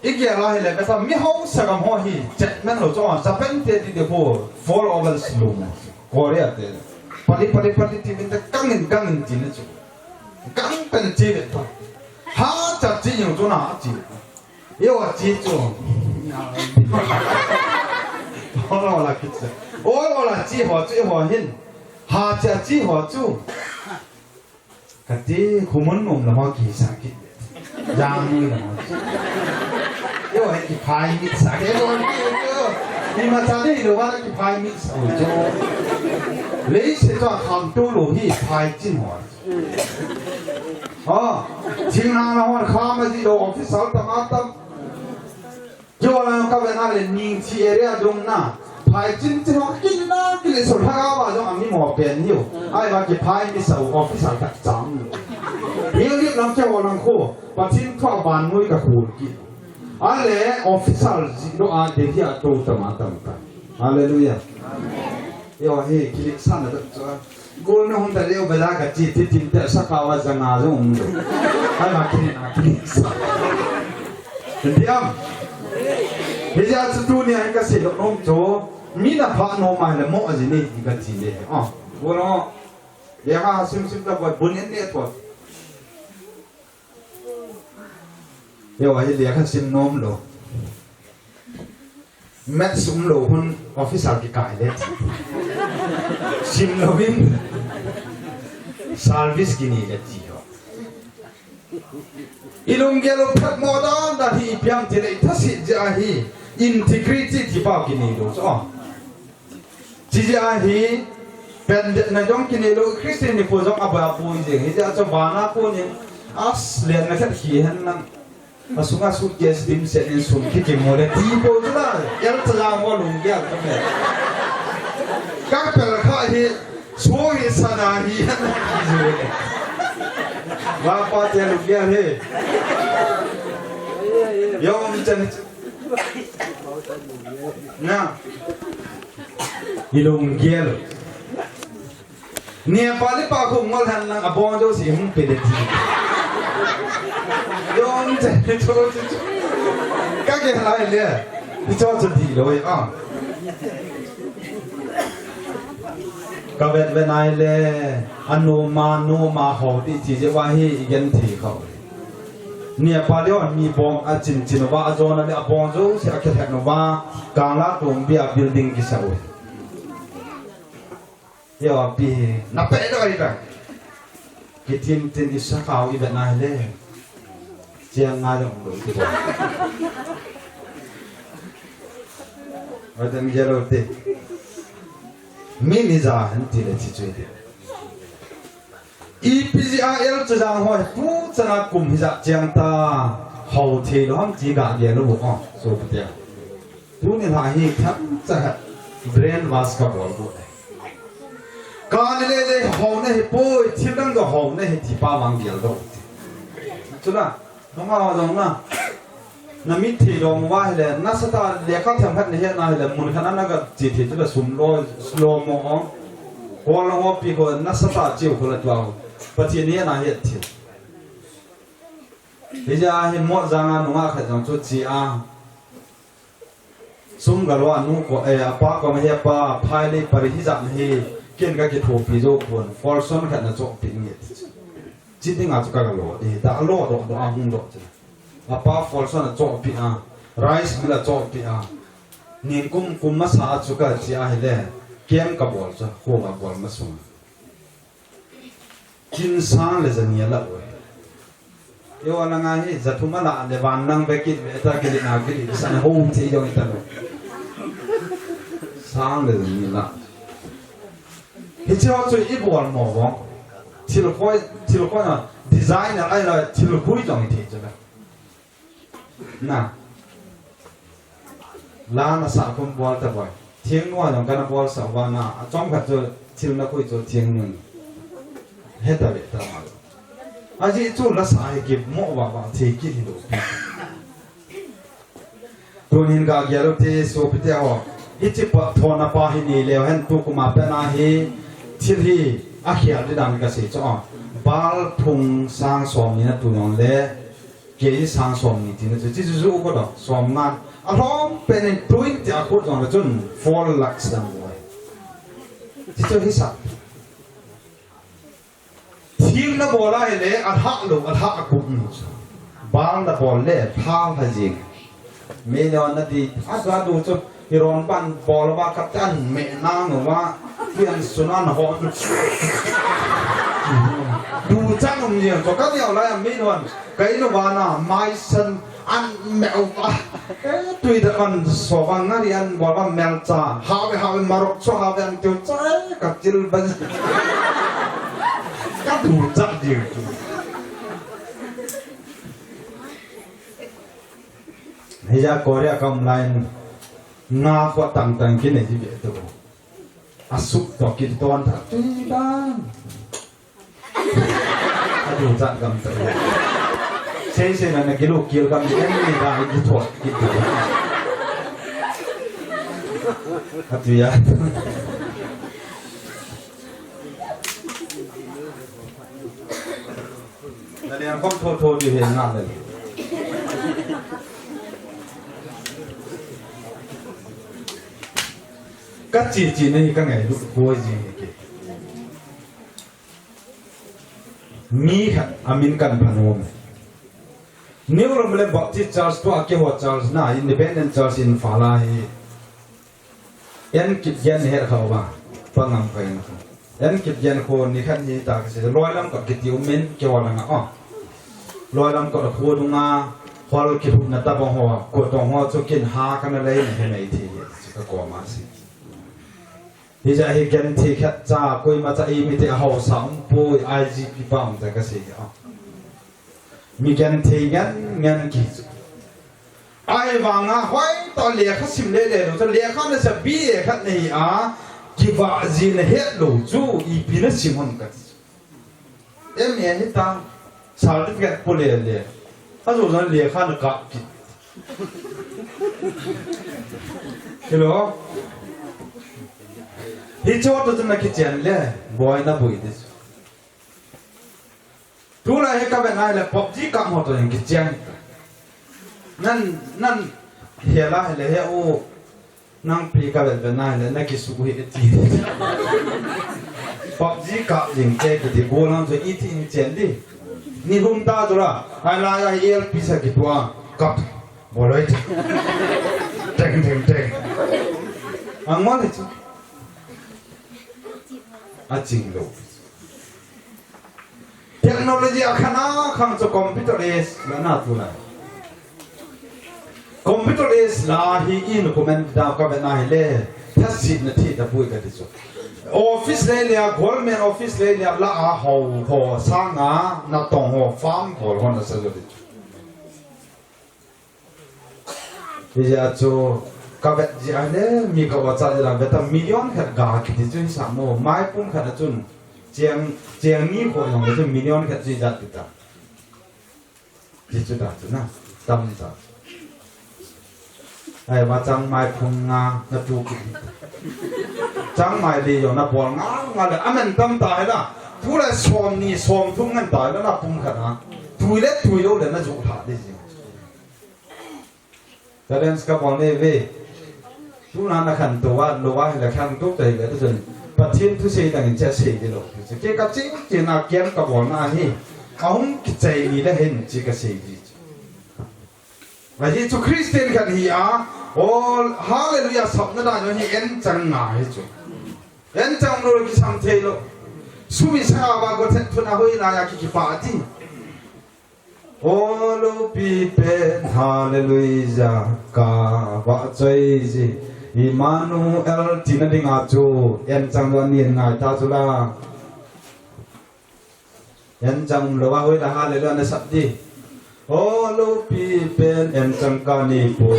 i gel a hile, ka sa mi hausa gam ho hi, chet man lo chu, Japan te ti de ko, fall over slow mo. Korea te. Pali, pali, pali ti min te kangin, kangin ti ne chu. Kang pen ti ve to. Ha cha ti yung chu na ti. Yo ti chu. Ola ola ki chu. Ola ola ti ho chu ho hin. Ha cha ti ho chu. Kati, khumun nom lama ki sa ki. Yang ni lama. Yo, hai ki phai mi sa ki. Yo, yo. Ni ma cha ni lo wa ki phai mi sa. Yo. Lei se to kham tu lo hi phai chin ho. Ha. Chin na na ho kha ma ji lo office sal ta ma tam. Kei vang ka ve na le ning chi area dong na. Phai chin chin ho kin na kin le so lha ga ba jong ami mo pen hiu. Ai ba ki phai mi sa u office al tak chang. Hiu hiu lam kei vang khu. Pathin thu a vannoi ka khul ki. Ale office al ji do a de hi a to ta ma tam ta. Hallelujah. Amen. Yo, he, kilik san na chu. Gol na hung ta leo bela ka chi ti tin te sa ka wa za nga zo um lo. Ai ma kilik na kilik sa. Diam. He ja chu tu ni ai ka si lo nom chu. Mi na pha no ma le mo a ji ni ka chi le. Ah, gol no. Le ha sim sim ta ba bun en ne to. Yo, ahi lekha sim nom lo. Maths um lo hun office a kikai le. Sim lo in service kini le ti ho. I lunggel u phat mo dan dan hi i piang ti le i thasit jeh a hi integrity ti pa kini lo chu. Chijeh a hi, pen det na jong kinei lo, Christian ni pu jong a ba pu jeng. Hijeh a chu vana pu nin, as len na khat hi hen lang. A sunga suitcase dim set in sum ki kimu le ti po chu la. El cha jang mo lunggel ka me. Ka pel kha hi, su hi sana hi hen lang. Va pa te lunggel he. Yom chen. Na. I lunggel. Nepali pa khu ngol han lang abong jo si hung pe de ti. Don te cho cho. Ka ke lai le. Ti cho cho di lo a. Ka vet vet nai le. Anu ma nu ma ho ti ti je wa hi i gen thi kho. Nepali hon mi bong a chin chin uva a jona le a bong jo si a khe thek uva kangla tum bia building kisa u. Yo pi na pe do ai ta. Ki tin tin i sa kau i vet na le. Chiang nga jong do ti do. Wa ta mi ja lo te. Mi mi ja han ti le chi chui te. Ipi jeh a el cha jang ho tu chana kum hijat chiang ta ho thei lo ham ti ga ge lo ko so pa tia. Tuni la hi tham cha brain wash ka bol ko. Ka ni le le ho na hi poi thil dang do ho na hi ti pa mang gel do. Chula. Nunga ho jong na, na mit thei lom uva hile, nasatah a lekha themkhat na het na hile, mun khat a na ga che thei chu la sum lo, slow mo ong. Kol lo ngo pi ko nasatah a che u ko la tua. Pathen ni na het thei. Hijeh a hi Motjang a nungah khat jong chu che a. Sum galo a nu ko, eh, apa ko ma hi apa, phai le pari hi jat hi, ken ka kithopi jou pon, Folsom khat na chohpeh nge. Chi dinga chu ka galo, eh, da lo doh doh a hung doh chu. Apa Folsom a chohpeh a, rice mill a chohpeh a. Nin kum, kum masa a chu ka chi a hile, kem ka bol chu, kho ka bol ma sung. Kin sang le jani a la oi. Yo la nga hi, ja thum a la le van nang be kit be ta kili na kili, sa na hom thi jong ita lo. Sang le jani a la. Hiche ho chu i bol mo bo. Thil khoi, thil khoi na, designer ai la, thil khui jong i thi chu la. Na. La na sa kum bol ta boi. Thiang nu a jong kana bol sa uva na. A chom khat chu thil na khui chu thiang nu. He ta ve ta ma. Ajeh chu la sa hi kimo va va thei kit hi lo. Tunin ka gel u te sopite ho. Hiche pa thona pa hi nei leu hen tu kum a pat na hi thil hi a khel di dan ka sei chu a. Bal phung sang som ni na tu jong le. Kei sang som ni tina chu, chi chu ju ko dong, som nga. A lhom pen in tuin ti a khut jong le chun four lakhs dang boi. Chi chu hi sa. Thim na bol a hile, a lhah lo, a lhah a kup nu chu. Bal na bol le, lhah lha jing. Million na ti, a sa du chu, Hiron pan bol va ka tan me nang va, pian sunan hon. Du chan um jing, ko ka neo lai a million. Ka inu vana, mai san an meu va. Eh, tui da an so va ngari an bol va mel cha. Have, have marok cho have an tiu cha, ka til ban. Ka du cha diu. Hija Korea kam line nga ko tang tang kin hiji be to. Asuk to kin ton tha tui dan. Adu chat gam to. Sei sei na na kilu kil gam ni en ni da i thot ki to. Atu ya. Na lian khom tho tho di he nga le. Ka chi chi nei ka ngai lu ko ji ni ke. Mi khat amin kan phanom. New Rambele Baptist Church to a ke ho church na Independent Church in Fala hi. En kit gen he kha ba. Pa ngam kha en kha. En kit gen kho ni khan hi ta ka se loi lam ka kiti um min ke wa la nga o. Loi lam ka khu du nga hol ki hu na ta bang ho ko tong ho chu kin ha ka na lei ni he nei thi ka ko ma si. Hija hi gen thi khat cha koi ma cha i mi te ho sa um poi I G P pa um ta ka se o. Mi gen thei ngen ngen ki chu. Ahivanga hoi to lekha sim le le lo chu lekha na sa B A khat nei a kiva ji na het lo chu ipi na sim hon ka ti chu. M A hi ta certificate po le le. A zo na lekha na ka ki. Hello. Hi cho to na ki chen le boi na boi de chu. Tulai hi ka vet nai le PUBG kap ho to jong kichen. Nan, nan, hela hele he u, nang pi ka vet vet nai le, na kisu hi ti. PUBG kap jing te kiti goal ham so iti in chen di. Ni lum ta tu la, ai la ya E L P sa kitua, kap, boloi. Teng, teng, teng. Angol hi chu. A ching lo. Technology a khan a khang chu computer age la na tu lai. Computer age la hi in comment da ka vet na hi le. Thasit na thi ta pui ka ti chu. Office le le a government office le le la a ho ho sanga na tong ho farm ho ho na sa jo ti chu. Hijeh a chu ka vet jeh a le mi ka WhatsApp jeh a vet a million khat ga kiti chu hi sa mo. Mai pum khat a chun cheng, cheng ni kho jong le chun million khat chu ijat ti ta. Ti chu ta chu na. Tam ta. Ai ma chang mai phung nga na tu ki. Chang mai li jong na bol nga nga le amen tam ta hi la. Tu le som ni som thum ngan ta hi la na pum khat na. Tu le tu yo le na ju tha di ji. Challenge ka bol nei ve. Tuna na khantou a, lou a hile khantou ta hile, tu chun Pathen thusei dang in che sei di lou. Kei ka ching ching a kiam ka bol na hi, ahung kichai ni le hin chi ka sei di. Ahi chu Christian khat hi a, all hallelujah sapna dan hi en chang ngai chu. En chang lou kisam thei lou. Sumi sa ba ko thet thuna hoi na ya ki ki pa ti. O loupi pen hallelujah ka va choi ji. Emmanuel tina ding a chu en chang lou ni ngai ta chu la. En chang lou a hoi la hallelujah na sap di. O loupi pen en chang ka ni po.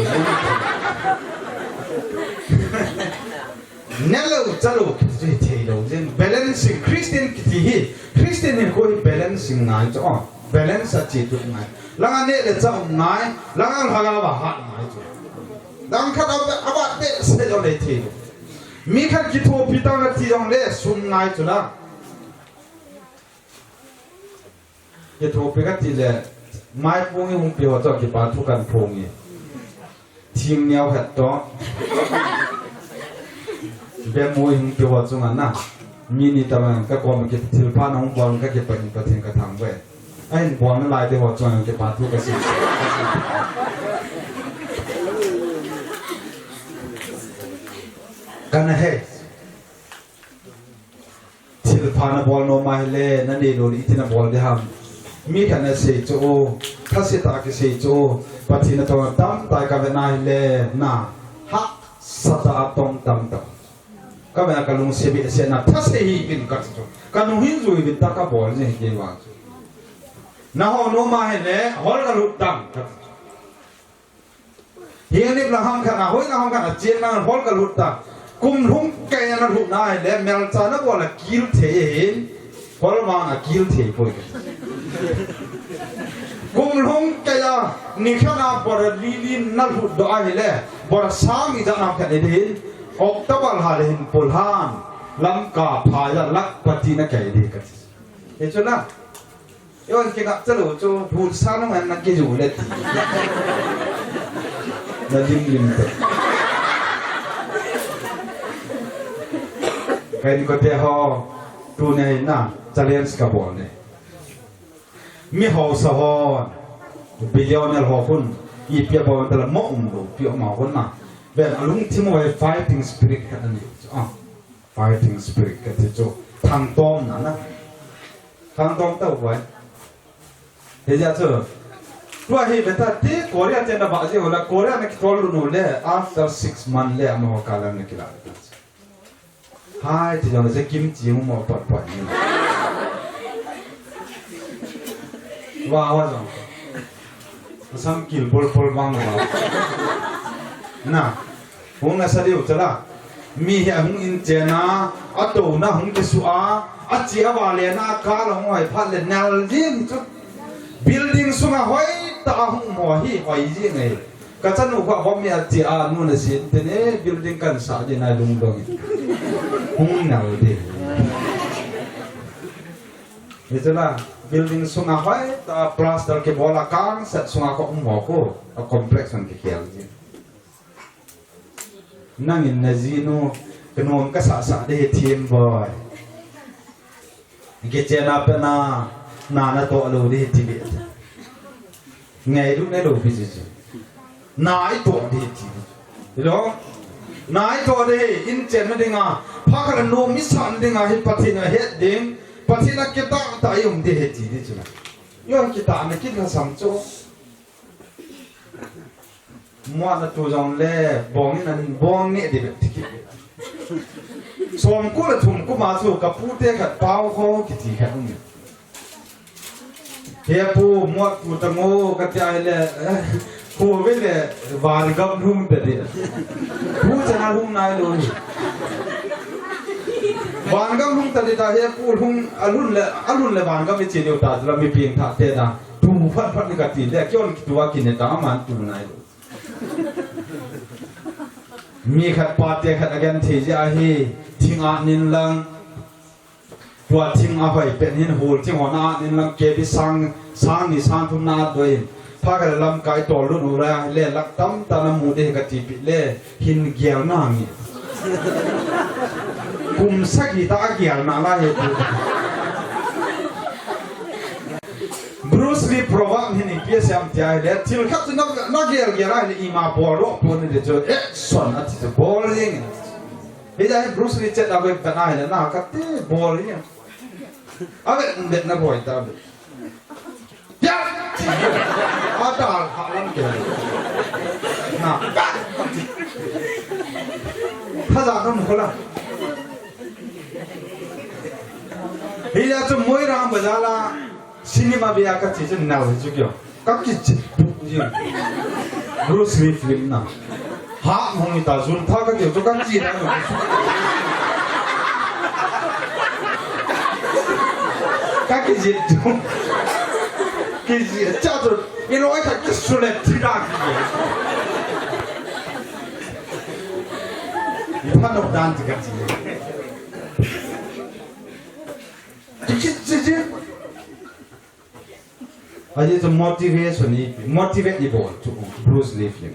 Ne lou cha lou kiti thei lou jing. Balancing, Christian kiti hi, Christian hinkho hi balancing ngai chu. Oh, balance a chi tu ngai. Langa ne le cha um ngai, langa lhaga va hat ngai chu. Lang khat a, a va te se lou le thei lou. Mi khat kithopi ta na ti jong le sum ngai chu la. Kithopi ka ti le, mai pung i hung pi ho chu kipa thu kan phong i. Thing niau khat to. Be mu i hung pi ho chunga na. Mi ni ta man ka kom ki thil pha na hung bol ka kipa in Pathen ka thang ve. Ahin bol na lai te ho chunga kipa thu ka si. Kana he. Thil pha na bol nom a hile, na nei lou le iti na bol di ham. Mi khat na sei chu o, thase tah a kisei chu o, Pathen na tong tam tai ka ve na hile, na hahsat a tong tam tam. Ka ve na ka lungset behseh na thase hi in ka chu. Ka nu hin jui vin ta ka bol jing hi kei vang chu. Na ho nom a hile, hol na lut tam ka chu. Hi ni la ham khat na, hoi na ham khat na, chien na hol ka lut ta. Kum lhung kei na lut na hile, melcha na bol a kil thei hin, hol ma na kil thei poi. Kum lhung kei a, ni khat na bol a li li na lut doh a hile, bol a sang i ja na khat ni hin, October ha le hin pul han, Lamka pha ya lakhpati na kei di ka. Hi chu na. Yon kingap cha lou chu, lut sa nung an na kiju le ti. Na lim lim te. Ka inkote ho, tuni a hin na, challenge ka bol ne. Mi hausa ho, billionaire ho khun, ipi a bol ta la mo um lou, pi um a khun na. Ven a lungthim ho fighting spirit khat ani. Ah. Fighting spirit kati chu thangtom na na. Thangtom tau vai. Hijeh chun. Tua hi beta ti Korea te na ba ji ho la Korea na kitol lou nu le after six month le amaho kalam na kila. Hai ti jong je kimchi mo pat pat ni. Wa wa jong. Asam kil pol pol vang va. Na. Hung nasa diu chala. Mi hi ahung in chena, atouna hung kisu a, achi a vale na ka la hung hoi phat le nal jing chu. Building sunga hoi ta a hung mo hi hoi jing e. Ka chanu kha vom mi achi a nu na sin te ne building kan sa di na lung dong. Hung nal di. Ni chala building sunga hoi ta plaster kibol a kang set sunga ko um mo ko a complex an kikhel jing. Nangin na jinu, ka nom ka sah sah ding hi thim boi. Kichen a pat na, na na toh lou ding hi ti beh. Ngailut na lou pi ji ji. Na i toh ding hi ti beh. Hello? Na i toh ding hi, in chen na ding a, pha khat a nom i san ding a hi Pathen a het ding, Pathen a kitah tah i um ding hi ti ding chu na. Yon kitah na kit na sam chu. Muan na tu jong le, bong in an bong neh di bep tiki. Som kul a thum kum a chu ka pu te khat Pau Kho kiti khat um. He pu, muat pu ta ngo ka ti ai le, eh, pu ve le, van gam lhung ta di. Pu cha na lhung nai lo ni. Van gam lhung ta di ta, he pu lhung, a lhun le, a lhun le van gam i chi diu ta, la mi ping tha te na. Tu phat phat ni ka ti le, kion kitua kine ta man tu nai lo. Mi khat pa te khat a gen thei jeh ahi, thing a nin lang. Tua thing a hoi pen hin hul thing hon a nin lang K B sang, sang ni sang thum na doi. Pha khat le lamkai tol lut u la, le lak tamtah na mu de kati pi le, hin gel na nge. Kum sagi ta a gel na la he tu. Bruce Lee proverb hin ipi asei em tia le, thil khat chu na, na gel gel a le ima bol ro pu ni de chu, action ati chu bol jing. Hijeh a hi Bruce Lee chet a ve ta na le, na kati bol jing. A ve, ve na boi ta ve. Ya! Adal ha lam ke. Na. Thaja ka mu ko la. Hijeh a chu Moirang bazar la cinema ve a kati chu nau chu kio. Ka kichi pu ji. Bruce Lee film na. Ha, hung ita jun tha kati chu kachi na. Ka kichi tu. Kichi cha tu. I loi ka kisu le ti da. I pha no dan ti kachi. Kichi ji. Ajeh chu motivation i, motivate i bol chu Bruce Lee film.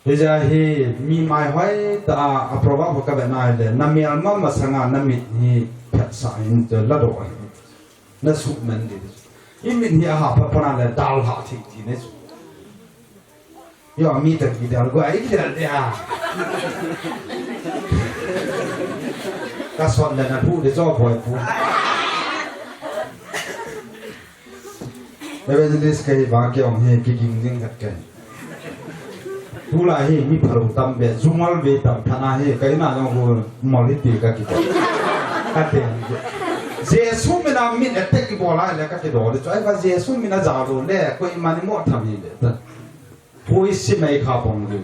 Hijeh a hi mi mai hoi ta a, a proverb ka ve na le, na mel ma masanga na mit hi phet sa in chu la do. Na su men di. I mit hi a ha pa pa na le dal ha thi thi ne chu. Yo, mi ta ki dal go ai ki dal dia. Ka son le na pu de jo boy pu. Evangelist ka hi ba ke ong he ki ging ding khat ke. Tu la hi mi phalo tam be, jungal be tam thana hi, ka ina jong hu mol hi ti ka ki ko. Ka te. Jesu mina min attack ki bola le ka ki do de. Choi ba Jesu mina ja lo le, ko imani mo tham hi le. Pui si mai kha pong diu.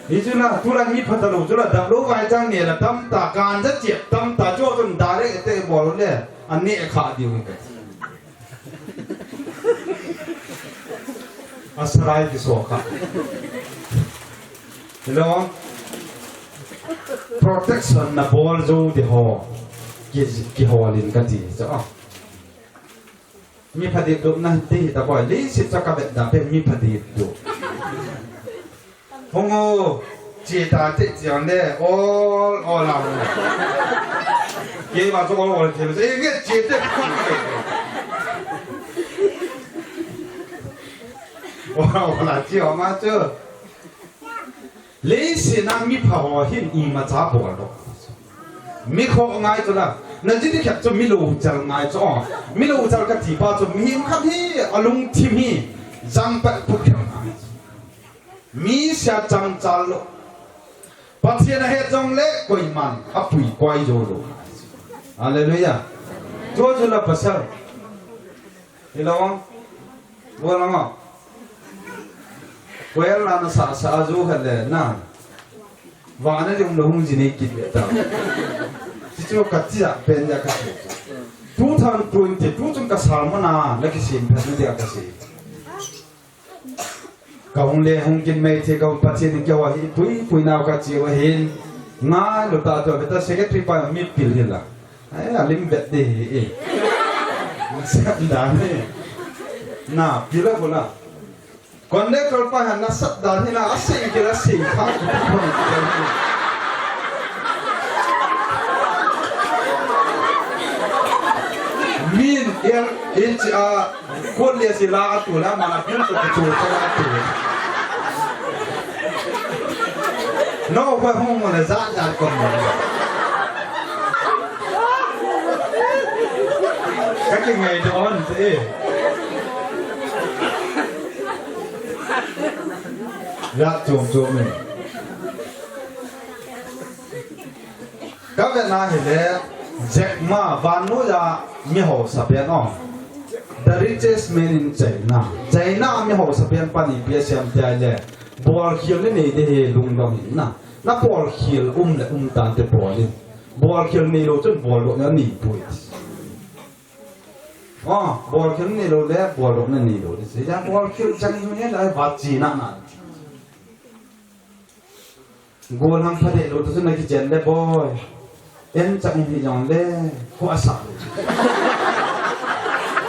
Hi chu na, tu la mi pha ta lo, chu la dap lo vai chang ne la tam ta, kan ja chep tam ta, chu chun direct te bol le, an ne kha diu ka. A sarai ki so kha. Hello? Protection na bol jo de ho. Ki, ki ho lin ka ti, cha. Mi pha dip dup na ti hi ta boi, leiset cha ka vet da pen mi pha dip dup. Hung o, che ta te chiang le, ol, ol a hung. Kei ma chu ol, ol, che, che, nge che te. Ol, ol a che, ol ma chu. Leiset a mi pha ho hin imacha bol doh. Mi khoh ngai chu la. Na ji ding khat chu mi louchal ngai chu. Mi louchal ka ti pa chu mihem khat hi a lungthim hi jang pet put kher ngai. Mi sia chang chal lo. Pathen a het jong le koiman a pui koi jo lo. Hallelujah. Tu chu la pasal. Hello. Bo la ma. Koel la na sa sa ju khat le na. Vana jong lo hung ji nei kit le ta. Ti chu ka ti a pen ja ka ti. Two thousand twenty-two chung ka sermon a la ki sim phat na dia ka si. Ka hung le hung kin mai the ka hung Pathen in keiho hi pui pui nau ka chi u ahin. Ngai lo ta to beta secretary pa mi pil hi la. Ai, a lim bet de hi e. Nasat dan hi. Na, pil a bula. Conductor pa han nasat dan hi na, a sei kila sei kha. Min, el, H R, Kot le si la a tu la, mana pil to ki tu to la tu. No, ko hung mo le za za ko mo. Ka ki ngai to on te. Ya chom chom me. Ka vet na hi le, Jack Ma, vannoi a mi haosa pen o. The richest man in China. China a mi haosa pen pa ni P S M ti a le, bolkhel ni nei de hi lungdong hin na. Na bolkhel um le um tan te bol in. Bolkhel nei lo chun bol lo na ni pui. O, bolkhel nei lo le, bol lo na ni lo. Ti si ya bolkhel chang yu ne la va chi na na. Gollhang pha deh lou, tu chu na kichen le boi. En chak um hi jong le, khu a sa.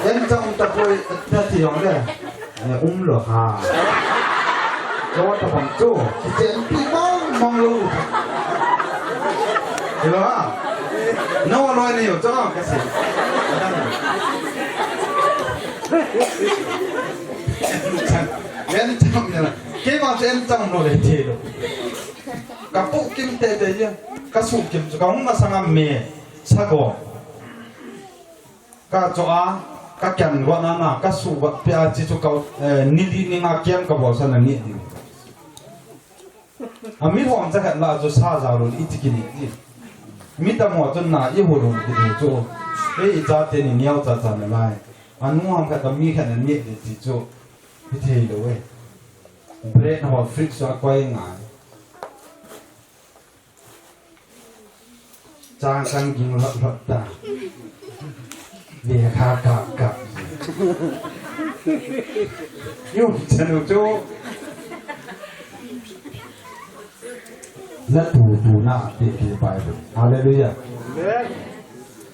Em chang um tapoi, nati jong le. Eh, um lou ha. Cho ta bang chu. Kichen pi mong mong lou. Hello ha. No loi ni yo cho kasi. Em chang, em chang le. Keima chu em chang lou le ti lou. Ka pu kim tete ya. Ka su kim chu ka hung masanga me. Sago. Ka cho a, ka ken vat na na, ka su vat pia chi chu ka, eh, ni li ni nga kiam ka bol sa na ni ni. A mi hom cha khat la chu sa ja lu i ti ki ni ti. Mi ta mo chu na i hu lu ki ni chu. E i cha te ni niau cha cha na lai. A nu ham khat ka mi khat na ni ni ti chu. Hi thei lo e. Bread na ho fridge a koi ngai. Chang chang ging lhot lhot ta. Lekha kap kap. Yu chanu chu. Na tu tu na ti ti Bible. Hallelujah.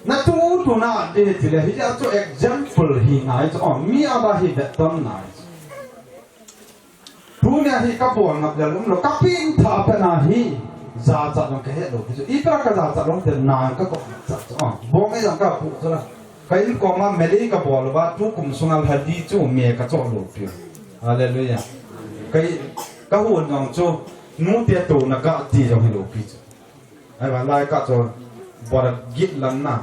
Na tu tu na ti ti le hi chu example hi ngai chu. Oh, mi aba hi that ton ngai. Tunia hi ka bol ngap lel um lou, ka pin tha pen a hi, jachat jong ka he lou, hi chu, i pra ka jachat jong tel na ka ko chat chu, ah, bong e jong ka pu chu la. Ka in koma meli ka bol uva, tu kum sunga lhadi chu me ka cho lou pi. Hallelujah. Ka i, ka hun jong chu, nu te tu na ka ti jong hi lou pi chu. Ai va lai ka chu, bor git lang na,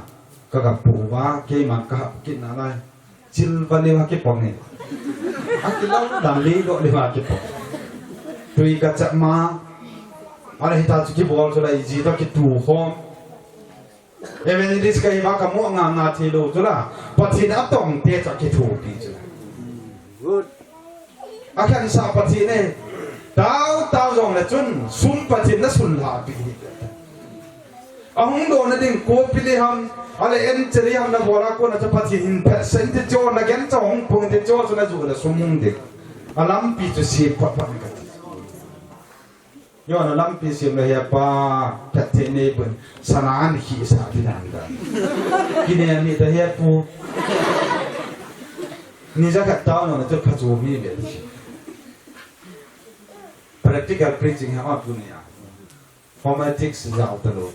ka ga pu uva, keiman ka hap kit na lai. Chil va leu ha kipong e. Ha kilau dan lei doh leu ha kipong. Tui ka chap ma. Ala hita chu kibol chu la iji to kitu khom. Evangelist ka hi va ka mo nga nga thei lou chu la. Pathen a tong te cha kithu pi chu la. Good. A khen sa Pathen e. Tao tao jong le chun sum Pathen na sun la pi hi. A hung dohna ding kopi le ham, ale en che le ham na bola kona chu Pathen hin phet sen ti chu na gen cha hung pung ti chu chu na ju le sum hung ding. A lampi chu si phat phat ka ti. Yo na lampi si le he pa phet te ne bun sana an khi sa ti dan da. Kine mi ta he pu. Ni ja ka ta no na chu pha chu mi be. Practical preaching ha a tu ni ya. Phonetics jao ta lou.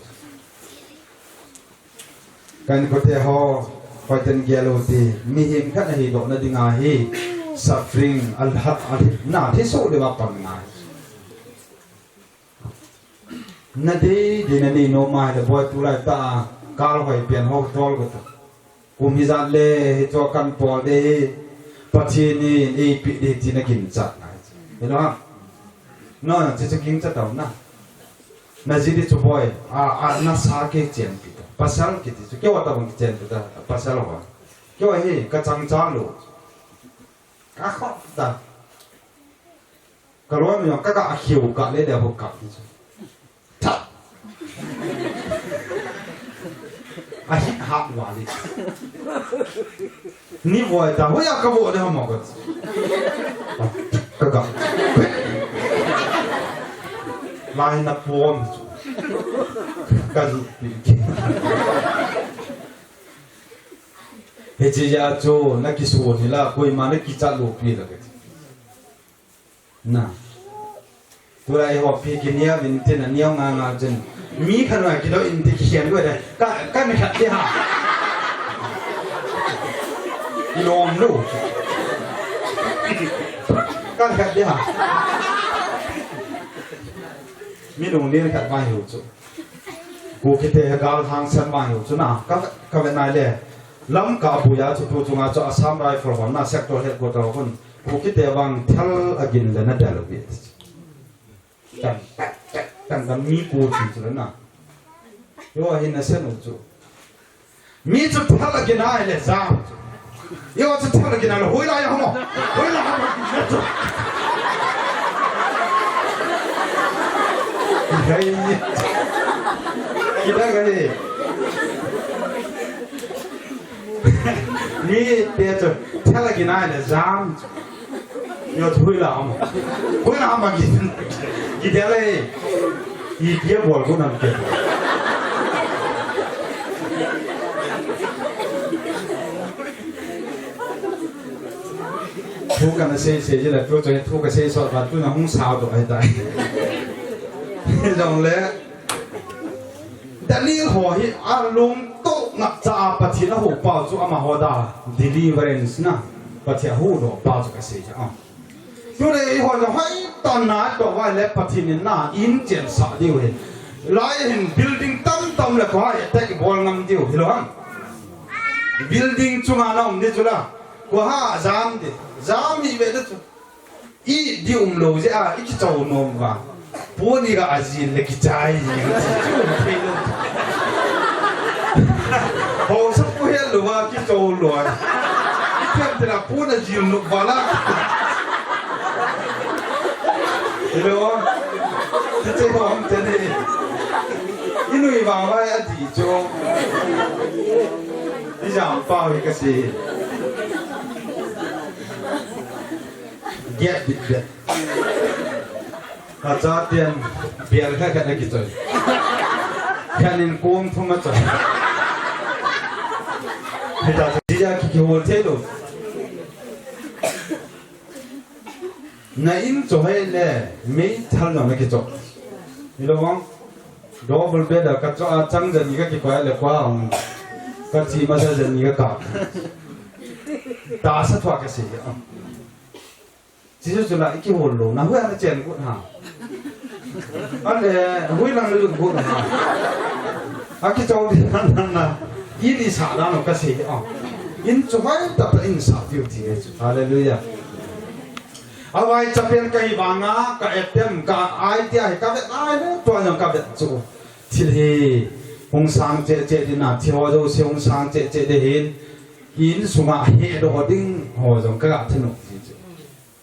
Kan kote ho, koiten gel u ti, mihem khat na hi dohna dinga hi, suffering, alhat, alhit, na thi so de va pan ngai. Na dei, dei na nei nom a le boi tulai ta, kal hoi pian ho tol ko ta. Kum hijat le, hichu kan tol ding ahi, Pathen in eipeh ding ahi tina ginchat ngai. Hello ha? No, na, chuchu ginchat tau na. Na ji ding chu boi, a, a, nasa kei chenpi ta. Pasal kiti chu, keiho tabang kichenpi ta, pasal ho. Keiho hi, ka chang chang lou. Ka khop ta. Ka loi mi jong ka ga a khiu ka le le ho ka. Tha. A hi ha wa le. Ni voi ta ho ya ka vo de ho ma ko. Ka ga. Lai na pom. Ka ju pi. Hiche jeh a chu na kisu ni la koima na kichat lou pi la ka. Na. Tulai ho pi ki nia vin tin a niau nga nga chen. Mi khan wa ki do in ti ki hian wa da. Ka, ka ni khat ti ha. Lom lo. Ka ni khat ti ha. Mi lung ni khat wa hiu chu. Kuki te he gal hang san ma hiu chu na, ka, ka ve nai le. Lamka a buia chu tu chunga chu Assam Rifle hon na sector headquarter hon. Kuki te vang thal a gin le na del vi. Tan, tan, tan, tan mi ku chi chu na. Yo hin na sen u chu. Mi chu thal a gin ai le jam. Yo chu thal a gin ai le hoi la ya mo. Hoi la mo. Hei. Kita ka ni. Mi te chu thal a gin ai le jam. Yo chu hoi la mo. Hoi la mo ki. Kita le. Ipi a bol ko nam ke. Thu kana sei sei jile, tu chu thu kasei sot ba, tuna hung sao doh ahitai. Hijongle, Daniel ho hi alungtoh ngapcha a Pathen ahou pau chu amaho da deliverance na, Pathen ahuhdoh pau chu kasei a. Tule eiho jong hoitah in natoh uva ahile Pathen in na in chensah diu ahi. Lai hin building tamtah um le koiha attack ibol ngam diu hilou ham. Building chunga na um di chu la. Koiha jam di. Jam hih ve di chu. Ih di umlou jeh a, ikichou nom uva. Pon iga ajil le kichai jing ti chu thei lou. Haosapu helou va kichou lou. Ipi ham itile pon ajil nom uva la. Hello. Ti che hom te ni. Inui vang vai adi chu. Ijam pau hi kasei. Get bit bit. Achaten bel khat khat akichoi. Khat in kong thum achoi. Hita chu dia ki, kihol thei lou. Na in cho hile meithal jong nakicho. Hilou vang. Double bed a kacho a chang jani kakikoi le kwa hung. Kache masa jani kakap. Tahsa thua kasei. Jesu chu la ikihol lou, na hui ana chen got ha. Ale, hui lang lut got ha. Akichou di na, na, na. In isah dan u kasei a. In chu hoitah tah in sah diu ti chu. Hallelujah. Avaicha pen kahi vanga, ka attempt, ka idea hi kavet nai le, tua jong kavet chu. Thil hi hung sang cheh cheh ding na, thil ho jouse hung sang cheh cheh ding hin, in sunga hedoh ding ho jong kaga thanom ti chu.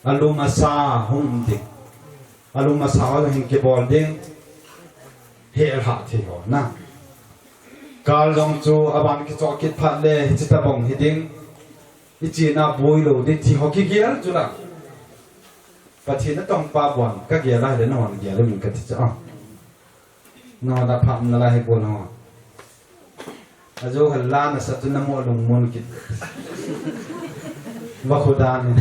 Alung asa hung um ding. Alung asa ho jong hin kibol ding. Hel hah thei ho na. Kal jong chu aban kichoh kit phat le hiche tabang hi ding. Ichena boi lou ding ti ho kigel chu la. Pathen natong pa bon kagel a hile nahon gel uvin kati chu. Nahon apham nalai hi bol ho. Ajo hal la nasa chu namo lungmon kit. Vakhu dan.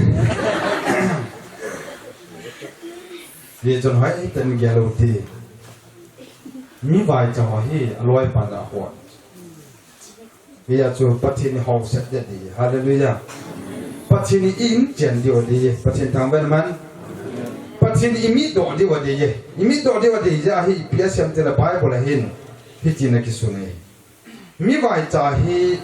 Hijeh chun hoitah in gel u hite. Mi vaicha ho hi aloipa a hon. Hijeh chun Pathen in haoset ding ahi. Hallelujah. Pathen in i-in chen diu ahi. Pathen thangvah in man. Pathen in imitdoh diu ahi. Imitdoh diu ahi jeh a hi ipi asei em itile Bible a hin hitin akisun ahi. Mi vaicha hi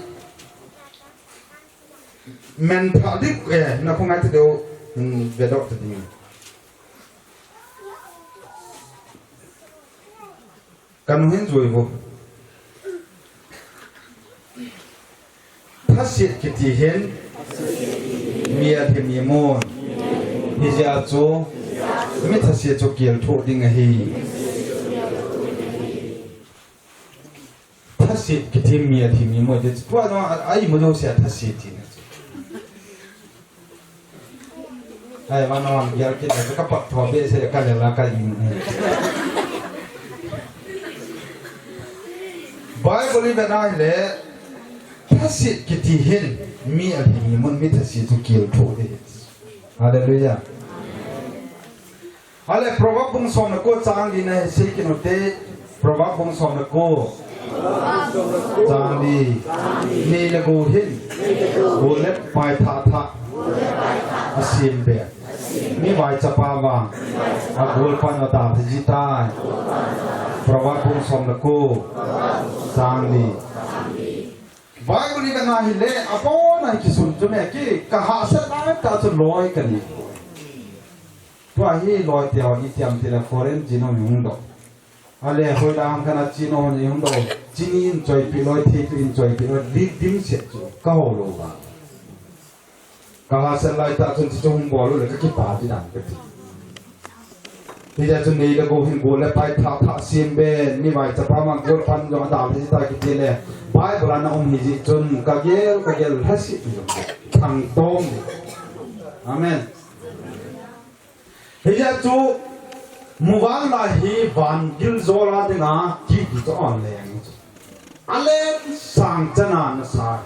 mentha ding, eh, na khongai te deu, hmm, vedoh te ding. Kanu hin jui vo. Thaset kiti hin mi alhim imun. Hijeh a chu mi thaset chu kel thoh ding ahi. Thaset kiti mi alhim imun. Tua no a, a imu jouse a thaset tina chu. Ai, vana vang gel kit le, ka pat tho behseh, ka le la ka in. Bible i vet a hile, thaset kiti hin, mi alhim imun, mi thaset chu kel thoh ding ahi. Hallelujah. Ale, Proverb bung som le ko chang li na hi sei kit u hite, Proverb bung som le ko chang li, nei le gou hin, gol le pai thah thah asem be. Mi vaichapa vang, agol pan adalha ji tai. Proverb bung som le ko chang li. Bible i vet a hile, abon a kisun chu me ki, ka hahsat lai tah chu loi ka nei. Tua hi loi te ho ni tiam tile foreign genome hung doh. Ale hoilang khat a genome hung doh. Chini in choipi loi, theipi in choipi loi, dim, dimset chu ka ho lou va. Ka hahsat lai tah chun chuchu hung bol u le ka kipa di dan ka ti. Hijeh chun nei le gou hin gol le pai thah thah sem be, mi vaichapa ma gol pan jong adalha ji tai kiti le. Bible a na um hijeh chun ka gel, ka gel lhaset jong. Thang tom. Amen. Hijeh chun, muvanna hi van gil jol a dinga kiti chu ahin leng chu. Alen sang chana nasa.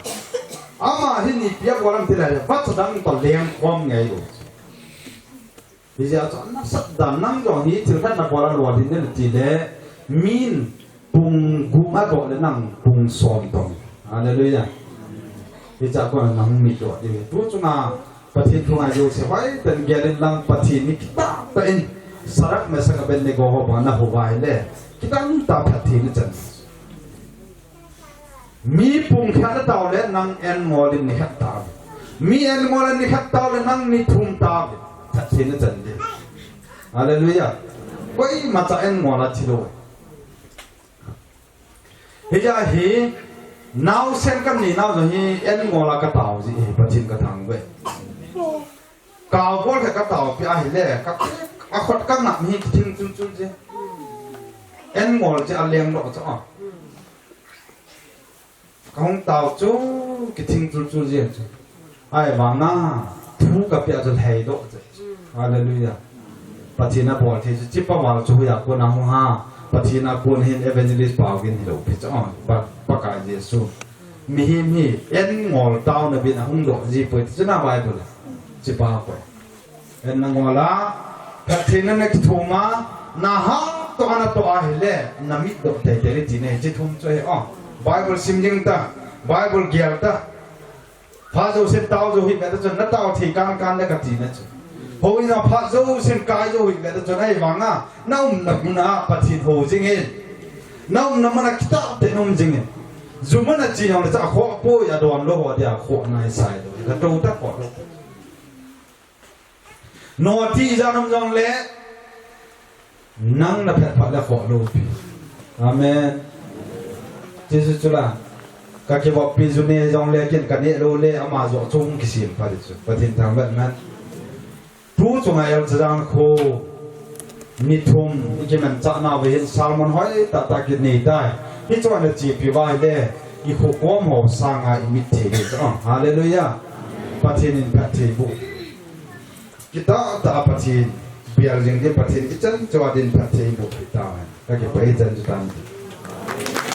Ama hi ipi abol em tile, vacha dang toh leng khom ngai u. Hijeh chun nasatah in nang jong hi thil khat nabol a lolhin in tile, min pung gup adoh le nang pung som tong. Hallelujah. Hichea kon nang mi doh ding. Tu chunga Pathen thu ngai jouse hoitah in gel in lang Pathen ni kitah tah in Sadrak, Mesak, Abednego ho banga nahuva ahile, kitah tah phatthei nachan. Mi pung khat natao le nang en ngol in ni khat tao. Mi en ngol in ni khat tao le nang ni thum tao. Phatthei nachan ding. Hallelujah. Koimacha en ngol a thi lou. Hijeh hin, naosen kanei nau jong hi en ngol a katao ji hi, Pathen kathangvah e. Kaobol khat katao peh ahile, ka, akhut kangap hi kithing chulchul ji. En ngol ji aleng doh chu a. Kahung tao chu kithing chulchul ji chu. Ahivanga thu kapeh a chu lhaidoh chu. Hallelujah. Pathen in abol thei chu, chi pa val chu hoiya kona hung ham. Pathen a kon hin Evangelist Paugin hilou pi chu. Oh, Pa, Pakai Jesu. Mihem hi en ngol taona bena hung doh ji poi ti chu na Bible. Chi pa poi. En ngol a, phatthei na nakithum a, nahat toh a natoh ahile, namit doh teitei le tina hi, chi thum chu hi, oh. Bible sim jing ta, Bible gel ta. Phat jousen tao jou hih ve ta chun, natao thei kankan le kati na chu. Houin a phat jousen kai jou hih ve ta chun, ahivanga, naumna mun a Pathen hou jing in. Naumna mun a kitah tah in um jing in. Ju mun a che jongle chu akhoh poi, adon lou ho dia khoh nai sai lou. Ka tou ta khoh lou. Noti jan um jongle, nang naphet phat le khoh lou pi. Amen. Jesu chu la, kakivop pi ju ne jongle ken kaneh lou le, ama joh chu hung kisem pha ding chu. Pathen thangvah in. Tu chunga Elchajang kho, ni thum, ikimanchah nauva hin sermon hoitah tah kinei tai. Hichu ana chepi uva ahile, ikhokom ho sanga imit thei ding chu. Oh, hallelujah. Pathen in phatthei boh. Kitah tah a Pathen, bial jing ding Pathen, ichan chua din phatthei boh hita hen. Kakipah e, ichan chu tan.